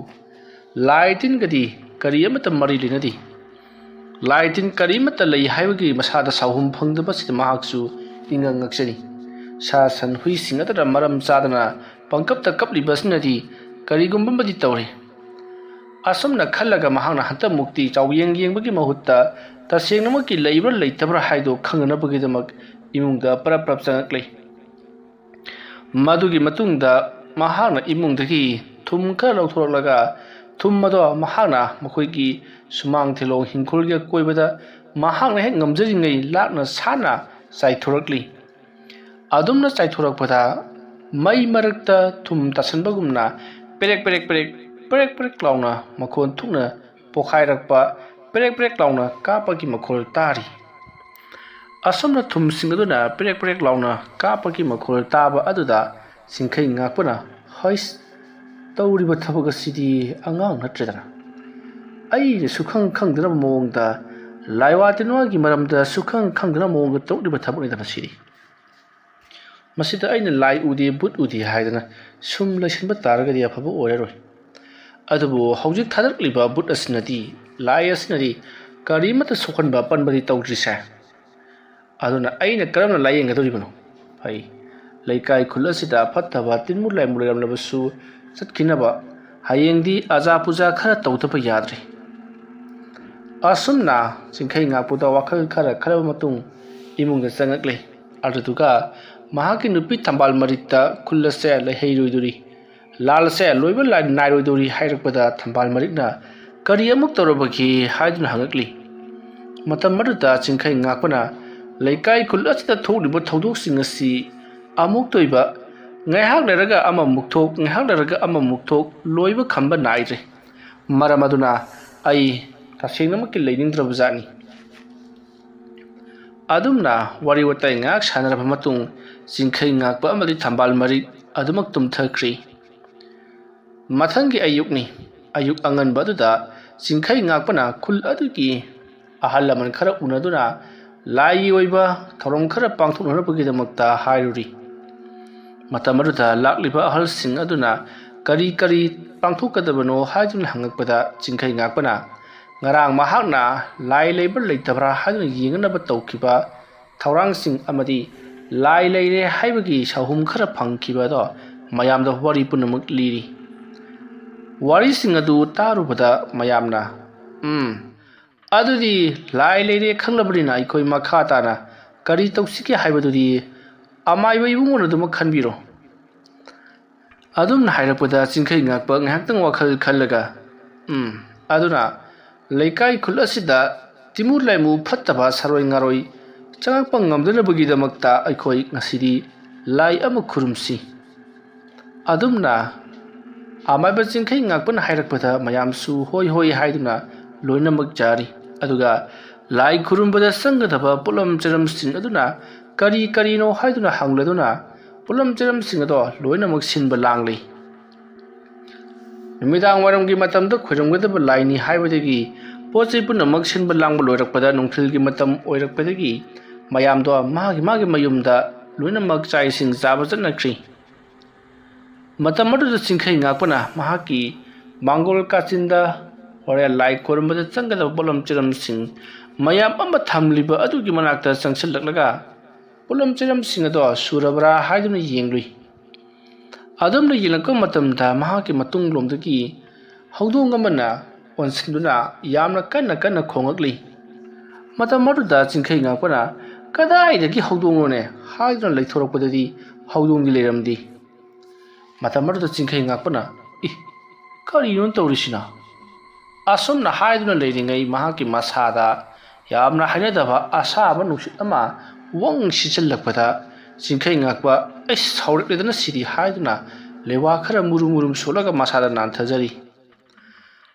ꯂꯥꯏ ꯇꯤꯟꯒꯗꯤ ꯀꯔꯤ ꯑꯃꯠꯇ ꯃꯔꯤ ꯂꯩꯅꯗꯦ꯫ ꯂꯥꯏ ꯇꯤꯟ ꯀꯔꯤꯃꯠꯇ ꯂꯩ ꯍꯥꯏꯕꯒꯤ ꯃꯁꯥꯗ ꯁꯥꯎꯍꯨꯝ ꯐꯪꯗꯕꯁꯤꯗ ꯃꯍꯥꯛꯁꯨ ꯏꯉꯛ ꯉꯛꯆꯔꯤ꯫ ꯁꯥ ꯁꯟ ꯍꯨꯏꯁꯤꯡ ꯑꯗꯨꯅ ꯃꯔꯝ ꯆꯥꯗꯅ ꯄꯪꯀꯞꯇ ꯀꯞꯂꯤꯕꯁꯤꯅꯗꯤ ꯀꯔꯤꯒꯨꯝꯕ ꯑꯃꯗꯤ ꯇꯧꯔꯦ꯫ ꯑꯁꯨꯝꯅ ꯈꯜꯂꯒ ꯃꯍꯥꯛꯅ ꯍꯟꯇꯛꯃꯨꯛꯇꯤ ꯆꯥꯎꯌꯦꯡ ꯌꯦꯡꯕꯒꯤ ꯃꯍꯨꯠꯇ ꯇꯁꯦꯡꯅꯃꯛꯀꯤ ꯂꯩꯕ꯭ꯔꯥ ꯂꯩꯇꯕ꯭ꯔꯥ ꯍꯥꯏꯗꯨ ꯈꯪꯅꯅꯕꯒꯤꯗꯃꯛ ꯏꯃꯨꯡꯗ ꯄꯔꯞ ꯄꯔꯞ ꯆꯪꯉꯛꯂꯦ꯫ ꯃꯗꯨꯒꯤ ꯃꯇꯨꯡꯗ ꯃꯍꯥꯛꯅ ꯏꯃꯨꯡꯗꯒꯤ ꯊꯨꯝ ꯈꯔ ꯂꯧꯊꯣꯔꯛꯂꯒ ꯊꯨꯝ ꯑꯗꯣ ꯃꯍꯥꯛꯅ ꯃꯈꯣꯏꯒꯤ ꯁꯨꯃꯥꯡ ꯊꯤꯂꯣꯡ ꯍꯤꯡꯈꯣꯜꯒꯤ ꯑꯀꯣꯏꯕꯗ ꯃꯍꯥꯛꯅ ꯍꯦꯛ ꯉꯝꯖꯔꯤꯉꯩ ꯂꯥꯛꯅ ꯁꯥꯟꯅ ꯆꯥꯏꯊꯣꯔꯛꯂꯤ꯫ ꯑꯗꯨꯝꯅ ꯆꯥꯏꯊꯣꯔꯛꯄꯗ ꯃꯩ ꯃꯔꯛꯇ ꯊꯨꯝ ꯇꯥꯁꯟꯕꯒꯨꯝꯅ ꯄꯦꯔꯦꯛ ꯄꯦꯔꯦꯛ ꯄꯦꯔꯦꯛ, ꯄꯦꯔꯦꯛ ꯄꯦꯔꯦꯛ ꯂꯥꯎꯅ ꯃꯈꯣꯟ ꯊꯣꯛꯅ ꯄꯣꯈꯥꯏꯔꯛꯄ, ꯄꯦꯔꯦꯛ ꯄꯦꯔꯦꯛ ꯂꯥꯎꯅ ꯀꯥꯞꯄꯒꯤ ꯃꯈꯣꯜ ꯇꯥꯔꯤ꯫ ꯑꯁꯨꯝꯅ ꯊꯨꯝꯁꯤꯡ ꯑꯗꯨꯅ ꯄꯦꯔꯦꯛ ꯄꯦꯔꯦꯛ ꯂꯥꯎꯅ ꯀꯥꯞꯄꯒꯤ ꯃꯈꯣꯜ ꯇꯥꯕ ꯑꯗꯨꯗ ꯆꯤꯡꯈꯩ ꯉꯥꯛꯄꯅ, "ꯍꯩꯁ, ꯇꯧꯔꯤꯕ ꯊꯕꯛ ꯑꯁꯤꯗꯤ ꯑꯉꯥꯡ ꯅꯠꯇ꯭ꯔꯦꯗꯅ꯫ ꯑꯩꯅ ꯁꯨꯈꯪ ꯈꯪꯗꯅꯕ ꯃꯑꯣꯡꯗ, ꯂꯥꯏꯋꯥ ꯇꯤꯟꯋꯥꯒꯤ ꯃꯔꯝꯗ ꯁꯨꯈꯪ ꯈꯪꯗꯅꯕ ꯃꯑꯣꯡꯗ ꯇꯧꯔꯤꯕ ꯊꯕꯛꯅꯤꯗ ꯃꯁꯤꯗꯤ꯫ ꯃꯁꯤꯗ ꯑꯩꯅ ꯂꯥꯏ ꯎꯗꯦ, ꯚꯨꯠ ꯎꯗꯦ ꯍꯥꯏꯗꯅ ꯁꯨꯝ ꯂꯩꯁꯤꯟꯕ ꯇꯥꯔꯒꯗꯤ ꯑꯐꯕ ꯑꯣꯏꯔꯔꯣꯏ꯫ ꯑꯗꯨꯕꯨ ꯍꯧꯖꯤꯛ ꯊꯥꯗꯔꯛꯂꯤꯕ ꯚꯨꯠ ꯑꯁꯤꯅꯗꯤ, ꯂꯥꯏ ꯑꯁꯤꯅꯗꯤ ꯀꯔꯤꯃꯠꯇ ꯁꯣꯛꯍꯟꯕ ꯄꯟꯕꯗꯤ ꯇꯧꯗ꯭ꯔꯤꯁꯦ꯫ ꯑꯗꯨꯅ ꯑꯩꯅ ꯀꯔꯝꯅ ꯂꯥꯏꯌꯦꯡꯒꯗꯧꯔꯤꯕꯅꯣ? ꯐꯩ, ꯂꯩꯀꯥꯏ ꯈꯨꯜ ꯑꯁꯤꯗ ꯐꯠꯇꯕ ꯇꯤꯟꯃꯨ ꯂꯥꯏꯃꯨ ꯂꯩꯔꯝꯂꯕꯁꯨ ꯆꯠꯈꯤꯅꯕ ꯍꯌꯦꯡꯗꯤ ꯑꯖꯥ ꯄꯨꯖꯥ ꯈꯔ ꯇꯧꯗꯕ ꯌꯥꯗ꯭ꯔꯦ꯫" ꯑꯁꯨꯝꯅ ꯆꯤꯡꯈꯩ ꯉꯥꯛꯄꯗ ꯋꯥꯈꯜ ꯈꯔ ꯈꯜꯂꯕ ꯃꯇꯨꯡ ꯏꯃꯨꯡꯗ ꯆꯪꯉꯛꯂꯦ꯫ ꯑꯗꯨꯗꯨꯒ ꯃꯍꯥꯛꯀꯤ ꯅꯨꯄꯤ ꯊꯝꯕꯥꯜ ꯃꯔꯤꯛꯇ ꯈꯨꯜ ꯑꯁꯦ ꯂꯩꯍꯩꯔꯣꯏꯗꯣꯔꯤ, ꯂꯥꯜ ꯑꯁꯦ ꯂꯣꯏꯕ ꯂꯥꯏ ꯅꯥꯏꯔꯣꯏꯗꯣꯔꯤ ꯍꯥꯏꯔꯛꯄꯗ ꯊꯝꯕꯥꯜ ꯃꯔꯤꯛꯅ "ꯀꯔꯤ ꯑꯃꯨꯛ ꯇꯧꯔꯕꯒꯦ?" ꯍꯥꯏꯗꯨꯅ ꯍꯪꯉꯛꯂꯤ꯫ ꯃꯇꯝ ꯑꯗꯨꯗ ꯆꯤꯡꯈꯩ ꯉꯥꯛꯄꯅ, "ꯂꯩꯀꯥꯏ ꯈꯨꯜ ꯑꯁꯤꯗ ꯊꯣꯛꯂꯤꯕ ꯊꯧꯗꯣꯛꯁꯤꯡ ꯑꯁꯤ ꯑꯃꯨꯛꯇ ꯑꯣꯏꯕ, ꯉꯥꯏꯍꯥꯛ ꯂꯩꯔꯒ ꯑꯃꯃꯨꯛ ꯊꯣꯛ, ꯉꯥꯏꯍꯥꯛ ꯂꯩꯔꯒ ꯑꯃꯃꯨꯛ ꯊꯣꯛ, ꯂꯣꯏꯕ ꯈꯝꯕ ꯅꯥꯏꯗ꯭ꯔꯦ꯫ ꯃꯔꯝ ꯑꯗꯨꯅ ꯑꯩ ꯇꯁꯦꯡꯅꯃꯛꯀꯤ ꯂꯩꯅꯤꯡꯗ꯭ꯔꯕ ꯖꯥꯠꯅꯤ꯫" ꯑꯗꯨꯝꯅ ꯋꯥꯔꯤ ꯋꯥꯇꯥꯏ ꯉꯥꯏꯍꯥꯛ ꯁꯥꯟꯅꯔꯕ ꯃꯇꯨꯡ, ꯆꯤꯡꯈꯩ ꯉꯥꯛꯄ ꯑꯃꯗꯤ ꯊꯝꯕꯥꯜ ꯃꯔꯤꯛ ꯑꯗꯨꯃꯛ ꯇꯨꯝꯊꯈ꯭ꯔꯤ꯫ ꯃꯊꯪꯒꯤ ꯑꯌꯨꯛꯅꯤ꯫ ꯑꯌꯨꯛ ꯑꯉꯟꯕ ꯑꯗꯨꯗ ꯆꯤꯡꯈꯩ ꯉꯥꯛꯄꯅ ꯈꯨꯜ ꯑꯗꯨꯒꯤ ꯑꯍꯜ ꯂꯃꯟ ꯈꯔ ꯎꯅꯗꯨꯅ ꯂꯥꯏꯒꯤ ꯑꯣꯏꯕ ꯊꯧꯔꯝ ꯈꯔ ꯄꯥꯡꯊꯣꯛꯅꯅꯕꯒꯤꯗꯃꯛꯇ ꯍꯥꯏꯔꯨꯔꯤ꯫ ꯃꯇꯝ ꯑꯗꯨꯗ ꯂꯥꯛꯂꯤꯕ ꯑꯍꯜꯁꯤꯡ ꯑꯗꯨꯅ ꯀꯔꯤ ꯀꯔꯤ ꯄꯥꯡꯊꯣꯛꯀꯗꯕꯅꯣ ꯍꯥꯏꯗꯨꯅ ꯍꯪꯉꯛꯄꯗ, ꯆꯤꯡꯈꯩ ꯉꯥꯛꯄꯅ ꯉꯔꯥꯡ ꯃꯍꯥꯛꯅ ꯂꯥꯏ ꯂꯩꯕ꯭ꯔꯥ ꯂꯩꯇꯕ꯭ꯔꯥ ꯍꯥꯏꯗꯨꯅ ꯌꯦꯡꯅꯅꯕ ꯇꯧꯈꯤꯕ ꯊꯧꯔꯥꯡꯁꯤꯡ ꯑꯃꯗꯤ ꯂꯥꯏ ꯂꯩꯔꯦ ꯍꯥꯏꯕꯒꯤ ꯁꯥꯍꯨꯝ ꯈꯔ ꯐꯪꯈꯤꯕ ꯑꯗꯣ ꯃꯌꯥꯝꯗ ꯋꯥꯔꯤ ꯄꯨꯝꯅꯃꯛ ꯂꯤꯔꯤ꯫ ꯋꯥꯔꯤꯁꯤꯡ ꯑꯗꯨ ꯇꯥꯔꯨꯕꯗ ꯃꯌꯥꯝꯅ, "ꯎꯝ, ꯑꯗꯨꯗꯤ ꯂꯥꯏ ꯂꯩꯔꯦ ꯈꯪꯂꯕꯅꯤꯅ ꯑꯩꯈꯣꯏ ꯃꯈꯥ ꯇꯥꯅ ꯀꯔꯤ ꯇꯧꯁꯤꯒꯦ ꯍꯥꯏꯕꯗꯨꯗꯤ ꯑꯃꯥꯏꯕ ꯏꯕꯨꯡꯉꯣꯅ ꯑꯗꯨꯃꯛ ꯈꯟꯕꯤꯔꯣ"꯫ ꯑꯗꯨꯝꯅ ꯍꯥꯏꯔꯛꯄꯗ ꯆꯤꯡꯈꯩ ꯉꯥꯛꯄ ꯉꯥꯏꯍꯥꯛꯇꯪ ꯋꯥꯈꯜ ꯈꯜꯂꯒ, "ꯎꯝ, ꯑꯗꯨꯅ ꯂꯩꯀꯥꯏ ꯈꯨꯜ ꯑꯁꯤꯗ ꯇꯤꯃꯨ ꯂꯥꯏꯃꯨ ꯐꯠꯇꯕ ꯁꯥꯔꯣꯏ ꯉꯥꯔꯣꯏ ꯆꯪꯉꯛꯄ ꯉꯝꯗꯅꯕꯒꯤꯗꯃꯛꯇ ꯑꯩꯈꯣꯏ ꯉꯁꯤꯗꯤ ꯂꯥꯏ ꯑꯃ ꯈꯨꯔꯨꯝꯁꯤ"꯫ ꯑꯗꯨꯝꯅ ꯑꯃꯥꯏꯕ ꯆꯤꯡꯈꯩ ꯉꯥꯛꯄꯅ ꯍꯥꯏꯔꯛꯄꯗ ꯃꯌꯥꯝꯁꯨ ꯍꯣꯏ ꯍꯣꯏ ꯍꯥꯏꯗꯨꯅ ꯂꯣꯏꯅꯃꯛ ꯌꯥꯔꯤ꯫ ꯑꯗꯨꯒ ꯂꯥꯏ ꯈꯨꯔꯨꯝꯕꯗ ꯆꯪꯒꯗꯕ ꯄꯣꯠꯂꯝ ꯆꯩꯔꯝꯁꯤꯡ ꯑꯗꯨꯅ ꯀꯔꯤ ꯀꯔꯤꯅꯣ ꯍꯥꯏꯗꯨꯅ ꯍꯪꯂꯗꯨꯅ ꯄꯣꯠꯂꯝ ꯆꯩꯔꯝꯁꯤꯡ ꯑꯗꯣ ꯂꯣꯏꯅꯃꯛ ꯁꯤꯟꯕ ꯂꯥꯡꯂꯤ꯫ ꯅꯨꯃꯤꯗꯥꯡ ꯋꯥꯏꯔꯝꯒꯤ ꯃꯇꯝꯗ ꯈꯣꯏꯔꯝꯒꯗꯕ ꯂꯥꯏꯅꯤ ꯍꯥꯏꯕꯗꯒꯤ ꯄꯣꯠ ꯆꯩ ꯄꯨꯝꯅꯃꯛ ꯁꯤꯟꯕ ꯂꯥꯡꯕ ꯂꯣꯏꯔꯛꯄꯗ ꯅꯨꯡꯊꯤꯜꯒꯤ ꯃꯇꯝ ꯑꯣꯏꯔꯛꯄꯗꯒꯤ ꯃꯌꯥꯝꯗꯣ ꯃꯥꯒꯤ ꯃꯥꯒꯤ ꯃꯌꯨꯝꯗ ꯂꯣꯏꯅꯃꯛ ꯆꯥꯛ ꯏꯁꯤꯡ ꯆꯥꯕ ꯆꯠꯅꯈ꯭ꯔꯤ꯫ ꯃꯇꯝ ꯑꯗꯨꯗ ꯆꯤꯡꯈꯩ ꯉꯥꯛꯄꯅ ꯃꯍꯥꯛꯀꯤ ꯃꯥꯡꯒꯣꯜ ꯀꯥꯆꯤꯟꯗ ꯍꯣꯔꯦꯟ ꯂꯥꯏ ꯈꯣꯏꯔꯝꯕꯗ ꯆꯪꯒꯗꯕ ꯄꯣꯠꯂꯝ ꯆꯩꯔꯝꯁꯤꯡ ꯃꯌꯥꯝ ꯑꯃ ꯊꯝꯂꯤꯕ ꯑꯗꯨꯒꯤ ꯃꯅꯥꯛꯇ ꯆꯪꯁꯤꯜꯂꯛꯂꯒ ꯄꯣꯠꯂꯝ ꯆꯩꯔꯝꯁꯤꯡ ꯑꯗꯣ ꯁꯨꯔꯕ꯭ꯔꯥ ꯍꯥꯏꯗꯨꯅ ꯌꯦꯡꯂꯨꯏ꯫ ꯑꯗꯨꯝꯅ ꯌꯦꯡꯂꯛꯄ ꯃꯇꯝꯗ ꯃꯍꯥꯛꯀꯤ ꯃꯇꯨꯡꯂꯣꯝꯗꯒꯤ ꯍꯧꯗꯣꯡ ꯑꯃꯅ ꯑꯣꯟꯁꯤꯟꯗꯨꯅ ꯌꯥꯝꯅ ꯀꯟꯅ ꯀꯟꯅ ꯈꯣꯡꯂꯛꯂꯤ꯫ ꯃꯇꯝ ꯑꯗꯨꯗ ꯆꯤꯡꯈꯩ ꯉꯥꯛꯄꯅ, "ꯀꯗꯥꯏꯗꯒꯤ ꯍꯧꯗꯣꯡꯅꯣꯅꯦ?" ꯍꯥꯏꯗꯨꯅ ꯂꯩꯊꯣꯔꯛꯄꯗꯗꯤ ꯍꯧꯗꯣꯡꯗꯤ ꯂꯩꯔꯝꯗꯦ꯫ ꯃꯇꯝ ꯑꯗꯨꯗ ꯆꯤꯡꯈꯩ ꯉꯥꯛꯄꯅ, "ꯏ, ꯀꯔꯤꯅꯣ ꯇꯧꯔꯤꯁꯤꯅ?" ꯑꯁꯨꯝꯅ ꯍꯥꯏꯗꯨꯅ ꯂꯩꯔꯤꯉꯩ ꯃꯍꯥꯛꯀꯤ ꯃꯁꯥꯗ ꯌꯥꯝꯅ ꯍꯩꯅꯗꯕ ꯑꯁꯥꯕ ꯅꯨꯡꯁꯤꯠ ꯑꯃ ꯋꯪ ꯁꯤꯠꯆꯜꯂꯛꯄꯗ ꯆꯤꯡꯈꯩ ꯉꯥꯛꯄ, "ꯑꯩ ꯁꯥꯎꯔꯛꯂꯦꯗꯅ ꯁꯤꯗꯤ" ꯍꯥꯏꯗꯨꯅ ꯂꯩꯋꯥ ꯈꯔ ꯃꯨꯔꯨꯝ ꯃꯨꯔꯨꯝ ꯁꯣꯜꯂꯒ ꯃꯁꯥꯗ ꯅꯥꯟꯊꯖꯔꯤ꯫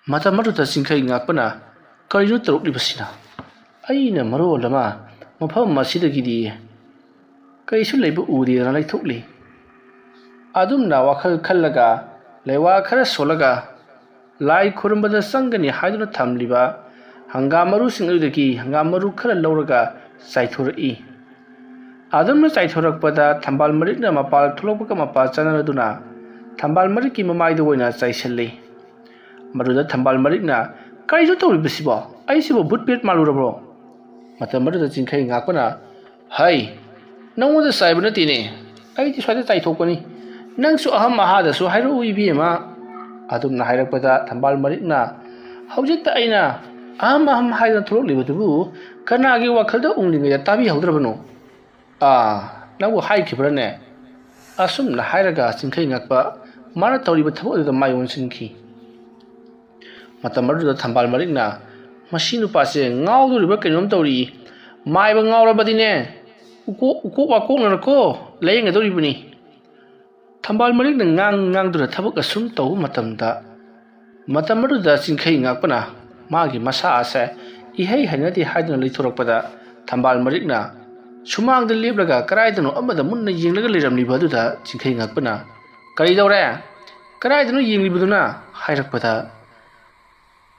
ꯃꯇꯝ ꯑꯗꯨꯗ ꯆꯤꯡꯈꯩ ꯉꯥꯛꯄꯅ, "ꯀꯔꯤꯅꯣ ꯇꯧꯔꯛꯂꯤꯕꯁꯤꯅ? ꯑꯩꯅ ꯃꯔꯣꯜ ꯑꯃ ꯃꯐꯝ ꯑꯁꯤꯗꯒꯤꯗꯤ ꯀꯩꯁꯨ ꯂꯩꯕ ꯎꯗꯦꯗꯅ ꯂꯩꯊꯣꯛꯂꯤ"꯫ ꯑꯗꯨꯝꯅ ꯋꯥꯈꯜ ꯈꯜꯂꯒ ꯂꯩꯋꯥ ꯈꯔ ꯁꯣꯜꯂꯒ ꯂꯥꯏ ꯈꯨꯔꯨꯝꯕꯗ ꯆꯪꯒꯅꯤ ꯍꯥꯏꯗꯨꯅ ꯊꯝꯂꯤꯕ ꯍꯪꯒꯥꯝ ꯃꯔꯨꯁꯤꯡ ꯑꯗꯨꯗꯒꯤ ꯍꯪꯒꯥꯝ ꯃꯔꯨ ꯈꯔ ꯂꯧꯔꯒ ꯆꯥꯏꯊꯣꯔꯛꯏ꯫ ꯑꯗꯨꯝꯅ ꯆꯥꯏꯊꯣꯔꯛꯄꯗ ꯊꯝꯕꯥꯜ ꯃꯔꯤꯛꯅ ꯃꯄꯥꯜ ꯊꯣꯛꯂꯛꯄꯒ ꯃꯄꯥ ꯆꯥꯅꯔꯗꯨꯅ ꯊꯝꯕꯥꯜ ꯃꯔꯤꯛꯀꯤ ꯃꯃꯥꯏꯗ ꯑꯣꯏꯅ ꯆꯥꯏꯁꯤꯜꯂꯤ꯫ ꯃꯗꯨꯗ ꯊꯝꯕꯥꯜ ꯃꯔꯤꯛꯅ, "ꯀꯔꯤꯅꯣ ꯇꯧꯔꯤꯕꯁꯤꯕꯣ? ꯑꯩꯁꯤꯕꯨ ꯚꯨꯠ ꯄꯦꯠ ꯃꯥꯜꯂꯨꯔꯕ꯭ꯔꯣ?" ꯃꯇꯝ ꯑꯗꯨꯗ ꯆꯤꯡꯈꯩ ꯉꯥꯛꯄꯅ, "ꯍꯩ, ꯅꯪꯉꯣꯟꯗ ꯆꯥꯏꯕ ꯅꯠꯇꯦꯅꯦ, ꯑꯩꯗꯤ ꯁ꯭ꯋꯥꯏꯗ ꯆꯥꯏꯊꯣꯛꯄꯅꯤ꯫ ꯅꯪꯁꯨ ꯑꯍꯝ ꯑꯍꯥꯗꯁꯨ ꯍꯥꯏꯔꯛꯎ ꯏꯕꯦꯝꯃ"꯫ ꯑꯗꯨꯝꯅ ꯍꯥꯏꯔꯛꯄꯗ ꯊꯝꯕꯥꯜ ꯃꯔꯤꯛꯅ, "ꯍꯧꯖꯤꯛꯇ ꯑꯩꯅ ꯑꯍꯝ ꯑꯍꯝ ꯍꯥꯏꯗꯅ ꯊꯣꯛꯂꯛꯂꯤꯕꯗꯨꯕꯨ ꯀꯅꯥꯒꯤ ꯋꯥꯈꯜꯗ ꯎꯡꯂꯤꯉꯩꯗ ꯇꯥꯕꯤꯍꯧꯗ꯭ꯔꯕꯅꯣ?" "ꯑꯥ, ꯅꯪꯕꯨ ꯍꯥꯏꯈꯤꯕ꯭ꯔꯅꯦ?" ꯑꯁꯨꯝꯅ ꯍꯥꯏꯔꯒ ꯆꯤꯡꯈꯩ ꯉꯥꯛꯄ ꯃꯥꯅ ꯇꯧꯔꯤꯕ ꯊꯕꯛ ꯑꯗꯨꯗ ꯃꯥꯏ ꯑꯣꯟꯁꯤꯟꯈꯤ꯫ ꯃꯇꯝ ꯑꯗꯨꯗ ꯊꯝꯕꯥꯜ ꯃꯔꯤꯛꯅ, "ꯃꯁꯤ ꯅꯨꯄꯥꯁꯦ ꯉꯥꯎꯗꯣꯔꯤꯕ꯭ꯔꯥ ꯀꯩꯅꯣꯝ ꯇꯧꯔꯤ꯫ ꯃꯥꯏꯕ ꯉꯥꯎꯔꯕꯗꯤꯅꯦ, ꯎꯀꯣꯛ ꯎꯀꯣꯛ ꯋꯥꯀꯣꯛꯅꯔꯀꯣ ꯂꯥꯌꯦꯡꯒꯗꯧꯔꯤꯕꯅꯤ"꯫ ꯊꯝꯕꯥꯜ ꯃꯔꯤꯛꯅ ꯉꯥꯡ ꯉꯥꯡꯗꯨꯅ ꯊꯕꯛ ꯑꯁꯨꯝ ꯇꯧꯕ ꯃꯇꯝꯗ, ꯃꯇꯝ ꯑꯗꯨꯗ ꯆꯤꯡꯈꯩ ꯉꯥꯛꯄꯅ ꯃꯥꯒꯤ ꯃꯁꯥ ꯑꯁꯦ ꯏꯍꯩ ꯍꯩꯅꯗꯦ ꯍꯥꯏꯗꯨꯅ ꯂꯩꯊꯣꯔꯛꯄꯗ, ꯊꯝꯕꯥꯜ ꯃꯔꯤꯛꯅ ꯁꯨꯃꯥꯡꯗ ꯂꯦꯞꯂꯒ ꯀꯗꯥꯏꯗꯅꯣ ꯑꯃꯗ ꯃꯨꯟꯅ ꯌꯦꯡꯂꯒ ꯂꯩꯔꯝꯂꯤꯕ ꯑꯗꯨꯗ ꯆꯤꯡꯈꯩ ꯉꯥꯛꯄꯅ, "ꯀꯔꯤ ꯇꯧꯔꯦ? ꯀꯗꯥꯏꯗꯅꯣ ꯌꯦꯡꯂꯤꯕꯗꯨꯅ?" ꯍꯥꯏꯔꯛꯄꯗ,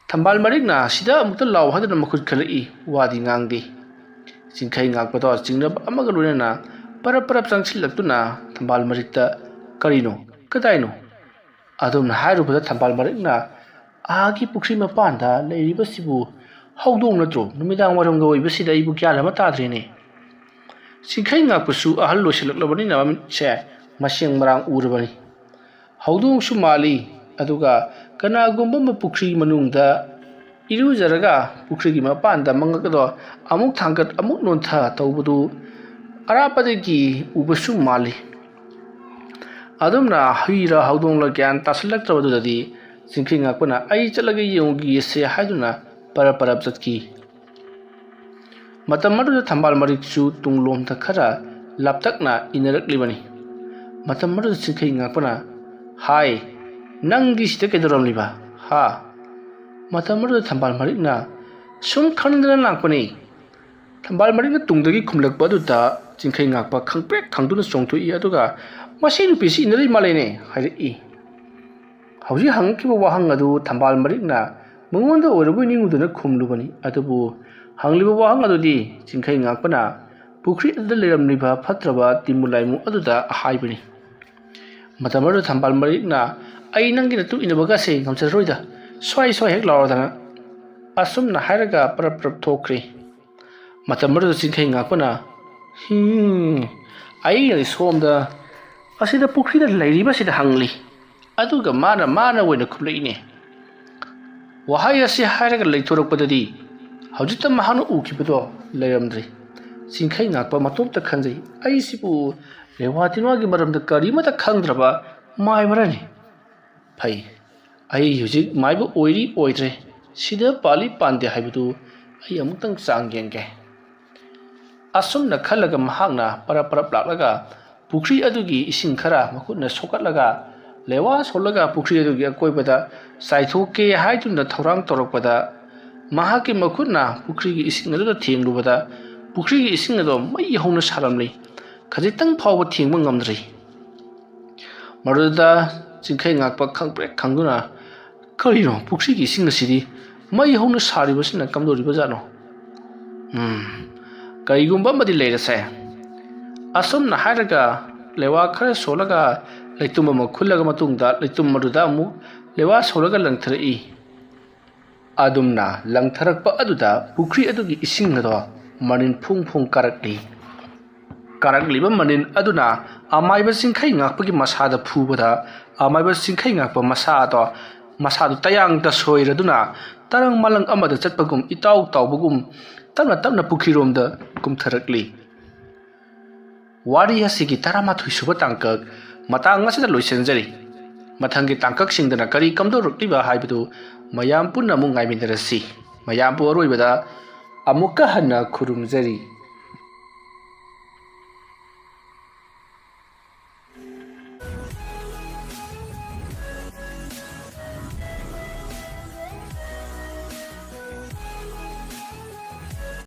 ꯊꯝꯕꯥꯜ ꯃꯔꯤꯛꯅ ꯁꯤꯗ ꯑꯃꯨꯛꯇ ꯂꯥꯎ ꯍꯥꯏꯗꯨꯅ ꯃꯈꯨꯠ ꯈꯜꯂꯛꯏ, ꯋꯥꯗꯤ ꯉꯥꯡꯗꯦ꯫ ꯆꯤꯡꯈꯩ ꯉꯥꯛꯄꯗꯣ ꯆꯤꯡꯅꯕ ꯑꯃꯒ ꯂꯣꯏꯅꯅ ꯄꯔꯞ ꯄꯔꯞ ꯆꯪꯁꯤꯜꯂꯛꯇꯨꯅ ꯊꯝꯕꯥꯜ ꯃꯔꯤꯛꯇ, "ꯀꯔꯤꯅꯣ? ꯀꯗꯥꯏꯅꯣ?" ꯑꯗꯨꯝꯅ ꯍꯥꯏꯔꯨꯕꯗ ꯊꯝꯕꯥꯜ ꯃꯔꯤꯛꯅ, "ꯑꯥꯒꯤ ꯄꯨꯈ꯭ꯔꯤ ꯃꯄꯥꯟꯗ ꯂꯩꯔꯤꯕꯁꯤꯕꯨ ꯍꯧꯗꯣꯡ ꯅꯠꯇ꯭ꯔꯣ? ꯅꯨꯃꯤꯗꯥꯡ ꯋꯥꯏꯔꯝꯒ ꯑꯣꯏꯕꯁꯤꯗ ꯑꯩꯕꯨ ꯒ꯭ꯌꯥꯟ ꯑꯃ ꯇꯥꯗ꯭ꯔꯦꯅꯦ"꯫ ꯆꯤꯡꯈꯩ ꯉꯥꯛꯄꯁꯨ ꯑꯍꯜ ꯂꯣꯏꯁꯤꯜꯂꯛꯂꯕꯅꯤꯅ ꯃꯃꯤꯠꯁꯦ ꯃꯁꯦꯡ ꯃꯔꯥꯡ ꯎꯔꯕꯅꯤ꯫ ꯍꯧꯗꯣꯡꯁꯨ ꯃꯥꯜꯂꯤ, ꯑꯗꯨꯒ ꯀꯅꯥꯒꯨꯝꯕ ꯑꯃ ꯄꯨꯈ꯭ꯔꯤ ꯃꯅꯨꯡꯗ ꯏꯔꯨꯖꯔꯒ ꯄꯨꯈ꯭ꯔꯤꯒꯤ ꯃꯄꯥꯟꯗ ꯃꯉꯛ ꯑꯗꯣ ꯑꯃꯨꯛ ꯊꯥꯡꯒꯠ ꯑꯃꯨꯛ ꯅꯣꯟꯊ ꯇꯧꯕꯗꯨ ꯑꯔꯥꯞꯄꯗꯒꯤ ꯎꯕꯁꯨ ꯃꯥꯜꯂꯤ꯫ ꯑꯗꯨꯝꯅ ꯍꯨꯏꯔ ꯍꯧꯗꯣꯡꯂ ꯒ꯭ꯌꯥꯟ ꯇꯥꯁꯤꯜꯂꯛꯇ꯭ꯔꯕꯗꯨꯗꯗꯤ ꯆꯤꯡꯈꯩ ꯉꯥꯛꯄꯅ "ꯑꯩ ꯆꯠꯂꯒ ꯌꯦꯡꯉꯨꯒꯦꯁꯦ" ꯍꯥꯏꯗꯨꯅ ꯄꯔꯞ ꯄꯔꯞ ꯆꯠꯈꯤ꯫ ꯃꯇꯝ ꯑꯗꯨꯗ ꯊꯝꯕꯥꯜ ꯃꯔꯤꯛꯁꯨ ꯇꯨꯡꯂꯣꯝꯗ ꯈꯔ ꯂꯥꯞꯇꯛꯅ ꯏꯟꯅꯔꯛꯂꯤꯕꯅꯤ꯫ ꯃꯇꯝ ꯑꯗꯨꯗ ꯆꯤꯡꯈꯩ ꯉꯥꯛꯄꯅ, "ꯍꯥꯏ, ꯅꯪꯗꯤ ꯁꯤꯗ ꯀꯩꯗꯧꯔꯝꯂꯤꯕ? ꯍꯥ?" ꯃꯇꯝ ꯑꯗꯨꯗ ꯊꯝꯕꯥꯜ ꯃꯔꯤꯛꯅ, "ꯁꯨꯝ ꯈꯪꯅꯤꯡꯗꯅ ꯂꯥꯛꯄꯅꯤ"꯫ ꯊꯝꯕꯥꯜ ꯃꯔꯤꯛꯅ ꯇꯨꯡꯗꯒꯤ ꯈꯨꯝꯂꯛꯄ ꯑꯗꯨꯗ ꯆꯤꯡꯈꯩ ꯉꯥꯛꯄ ꯈꯪꯄ꯭ꯔꯦꯛ ꯈꯪꯗꯨꯅ ꯆꯣꯡꯊꯣꯛꯏ, ꯑꯗꯨꯒ "ꯃꯁꯤ ꯅꯨꯄꯤꯁꯤ ꯏꯟꯅꯔꯤ ꯃꯥꯜꯂꯦꯅꯦ" ꯍꯥꯏꯔꯛꯏ꯫ ꯍꯧꯖꯤꯛ ꯍꯪꯉꯛꯈꯤꯕ ꯋꯥꯍꯪ ꯑꯗꯨ ꯊꯝꯕꯥꯜ ꯃꯔꯤꯛꯅ ꯃꯉꯣꯟꯗ ꯑꯣꯏꯔꯕꯣꯏ ꯅꯤꯡꯉꯨꯗꯅ ꯈꯨꯝꯂꯨꯕꯅꯤ꯫ ꯑꯗꯨꯕꯨ ꯍꯪꯂꯤꯕ ꯋꯥꯍꯪ ꯑꯗꯨꯗꯤ ꯆꯤꯡꯈꯩ ꯉꯥꯛꯄꯅ ꯄꯨꯈ꯭ꯔꯤ ꯑꯗꯨꯗ ꯂꯩꯔꯝꯂꯤꯕ ꯐꯠꯇ꯭ꯔꯕ ꯇꯤꯃꯨ ꯂꯥꯏꯃꯨ ꯑꯗꯨꯗ ꯍꯥꯏꯕꯅꯤ꯫ ꯃꯇꯝ ꯑꯗꯨꯗ ꯊꯝꯕꯥꯜ ꯃꯔꯤꯛꯅ, "ꯑꯩ ꯅꯪꯒꯤ ꯅꯇꯨ ꯏꯟꯅꯕꯒꯁꯦ ꯉꯝꯖꯔꯣꯏꯗ, ꯁ꯭ꯋꯥꯏ ꯁ꯭ꯋꯥꯏ ꯍꯦꯛ ꯂꯥꯎꯔꯗꯅ"꯫ ꯑꯁꯨꯝꯅ ꯍꯥꯏꯔꯒ ꯄꯔꯞ ꯄꯔꯞ ꯊꯣꯛꯈ꯭ꯔꯦ꯫ ꯃꯇꯝ ꯑꯗꯨꯗ ꯆꯤꯡꯈꯩ ꯉꯥꯛꯄꯅ, "ꯍꯝ, ꯑꯩꯅꯗꯤ ꯁꯣꯝꯗ ꯑꯁꯤꯗ ꯄꯨꯈ꯭ꯔꯤꯗ ꯂꯩꯔꯤꯕꯁꯤꯗ ꯍꯪꯂꯤ, ꯑꯗꯨꯒ ꯃꯥꯅ ꯃꯥꯅ ꯑꯣꯏꯅ ꯈꯨꯝꯂꯛꯏꯅꯦ"꯫ ꯋꯥꯍꯩ ꯑꯁꯤ ꯍꯥꯏꯔꯒ ꯂꯩꯊꯣꯔꯛꯄꯗꯗꯤ ꯍꯧꯖꯤꯛꯇ ꯃꯍꯥꯛꯅ ꯎꯈꯤꯕꯗꯣ ꯂꯩꯔꯝꯗ꯭ꯔꯦ꯫ ꯆꯤꯡꯈꯩ ꯉꯥꯛꯄ ꯃꯇꯣꯝꯇ ꯈꯟꯖꯩ, "ꯑꯩꯁꯤꯕꯨ ꯂꯦꯋꯥ ꯇꯤꯟꯋꯥꯒꯤ ꯃꯔꯝꯗ ꯀꯔꯤꯃꯠꯇ ꯈꯪꯗ꯭ꯔꯕ ꯃꯥꯏꯕꯔꯅꯤ? ꯐꯩ, ꯑꯩ ꯍꯧꯖꯤꯛ ꯃꯥꯏꯕ ꯑꯣꯏꯔꯤ ꯑꯣꯏꯗ꯭ꯔꯦ, ꯁꯤꯗ ꯄꯥꯜꯂꯤ ꯄꯥꯟꯗꯦ ꯍꯥꯏꯕꯗꯨ ꯑꯩ ꯑꯃꯨꯛꯇꯪ ꯆꯥꯡ ꯌꯦꯡꯒꯦ"꯫ ꯑꯁꯨꯝꯅ ꯈꯜꯂꯒ ꯃꯍꯥꯛꯅ ꯄꯔꯞ ꯄꯔꯞ ꯂꯥꯛꯂꯒ ꯄꯨꯈ꯭ꯔꯤ ꯑꯗꯨꯒꯤ ꯏꯁꯤꯡ ꯈꯔ ꯃꯈꯨꯠꯅ ꯁꯣꯛꯀꯠꯂꯒ ꯂꯦꯋꯥ ꯁꯣꯜꯂꯒ ꯄꯨꯈ꯭ꯔꯤ ꯑꯗꯨꯒꯤ ꯑꯀꯣꯏꯕꯗ ꯆꯥꯏꯊꯣꯛꯀꯦ ꯍꯥꯏꯗꯨꯅ ꯊꯧꯔꯥꯡ ꯇꯧꯔꯛꯄꯗ, ꯃꯍꯥꯛꯀꯤ ꯃꯈꯨꯠꯅ ꯄꯨꯈ꯭ꯔꯤꯒꯤ ꯏꯁꯤꯡ ꯑꯗꯨꯗ ꯊꯦꯡꯂꯨꯕꯗ ꯄꯨꯈ꯭ꯔꯤꯒꯤ ꯏꯁꯤꯡ ꯑꯗꯨ ꯃꯩ ꯍꯧꯅ ꯁꯥꯔꯝꯂꯤ꯫ ꯈꯖꯤꯛꯇꯪ ꯐꯥꯎꯕ ꯊꯦꯡꯕ ꯉꯝꯗ꯭ꯔꯤ꯫ ꯃꯗꯨꯗ ꯆꯤꯡꯈꯩ ꯉꯥꯛꯄ ꯈꯪꯄ꯭ꯔꯦꯛ ꯈꯪꯗꯨꯅ, "ꯀꯔꯤꯅꯣ, ꯄꯨꯈ꯭ꯔꯤꯒꯤ ꯏꯁꯤꯡ ꯑꯁꯤꯗꯤ ꯃꯩ ꯍꯧꯅ ꯁꯥꯔꯤꯕꯁꯤꯅ ꯀꯝꯗꯧꯔꯤꯕꯖꯥꯠꯅꯣ? ꯎꯝ, ꯀꯔꯤꯒꯨꯝꯕ ꯑꯃꯗꯤ ꯂꯩꯔꯁꯦ"꯫ ꯑꯁꯨꯝꯅ ꯍꯥꯏꯔꯒ ꯂꯦꯋꯥ ꯈꯔ ꯁꯣꯜꯂꯒ ꯂꯩꯇꯨꯝ ꯑꯃ ꯈꯨꯜꯂꯒ ꯃꯇꯨꯡꯗ ꯂꯩꯇꯨꯝ ꯑꯗꯨꯗ ꯑꯃꯨꯛ ꯂꯦꯋꯥ ꯁꯣꯜꯂꯒ ꯂꯪꯊꯔꯛꯏ꯫ ꯑꯗꯨꯝꯅ ꯂꯪꯊꯔꯛꯄ ꯑꯗꯨꯗ ꯄꯨꯈ꯭ꯔꯤ ꯑꯗꯨꯒꯤ ꯏꯁꯤꯡ ꯑꯗꯣ ꯃꯅꯤꯟ ꯐꯨꯡ ꯐꯨꯡ ꯀꯥꯔꯛꯂꯤ꯫ ꯀꯥꯔꯛꯂꯤꯕ ꯃꯅꯤꯟ ꯑꯗꯨꯅ ꯑꯃꯥꯏꯕ ꯆꯤꯡꯈꯩ ꯉꯥꯛꯄꯒꯤ ꯃꯁꯥꯗ ꯐꯨꯕꯗ, ꯑꯃꯥꯏꯕ ꯆꯤꯡꯈꯩ ꯉꯥꯛꯄ ꯃꯁꯥ ꯑꯗꯣ, ꯃꯁꯥꯗꯨ ꯇꯌꯥꯡ ꯇꯁꯣꯏꯔꯗꯨꯅ ꯇꯔꯪ ꯃꯂꯪ ꯑꯃꯗ ꯆꯠꯄꯒꯨꯝ, ꯏꯇꯥꯎ ꯇꯥꯎꯕꯒꯨꯝ ꯇꯞꯅ ꯇꯞꯅ ꯄꯨꯈ꯭ꯔꯤꯔꯣꯝꯗ ꯀꯨꯝꯊꯔꯛꯂꯤ꯫ ꯋꯥꯔꯤ ꯑꯁꯤꯒꯤ ꯇꯔꯥꯃꯥꯊꯣꯏ ꯁꯨꯕ ꯇꯥꯡꯀꯛ ꯃꯇꯥꯡ ꯑꯁꯤꯗ ꯂꯣꯏꯁꯤꯟꯖꯔꯤ꯫ ꯃꯊꯪꯒꯤ ꯇꯥꯡꯀꯛꯁꯤꯡꯗꯅ ꯀꯔꯤ ꯀꯝꯗꯧꯔꯛꯂꯤꯕ ꯍꯥꯏꯕꯗꯨ ꯃꯌꯥꯝ ꯄꯨꯟꯅ ꯑꯃꯨꯛ ꯉꯥꯏꯃꯤꯟꯅꯔꯁꯤ꯫ ꯃꯌꯥꯝꯕꯨ ꯑꯔꯣꯏꯕꯗ ꯑꯃꯨꯛꯀ ꯍꯟꯅ ꯈꯨꯔꯨꯝꯖꯔꯤ꯫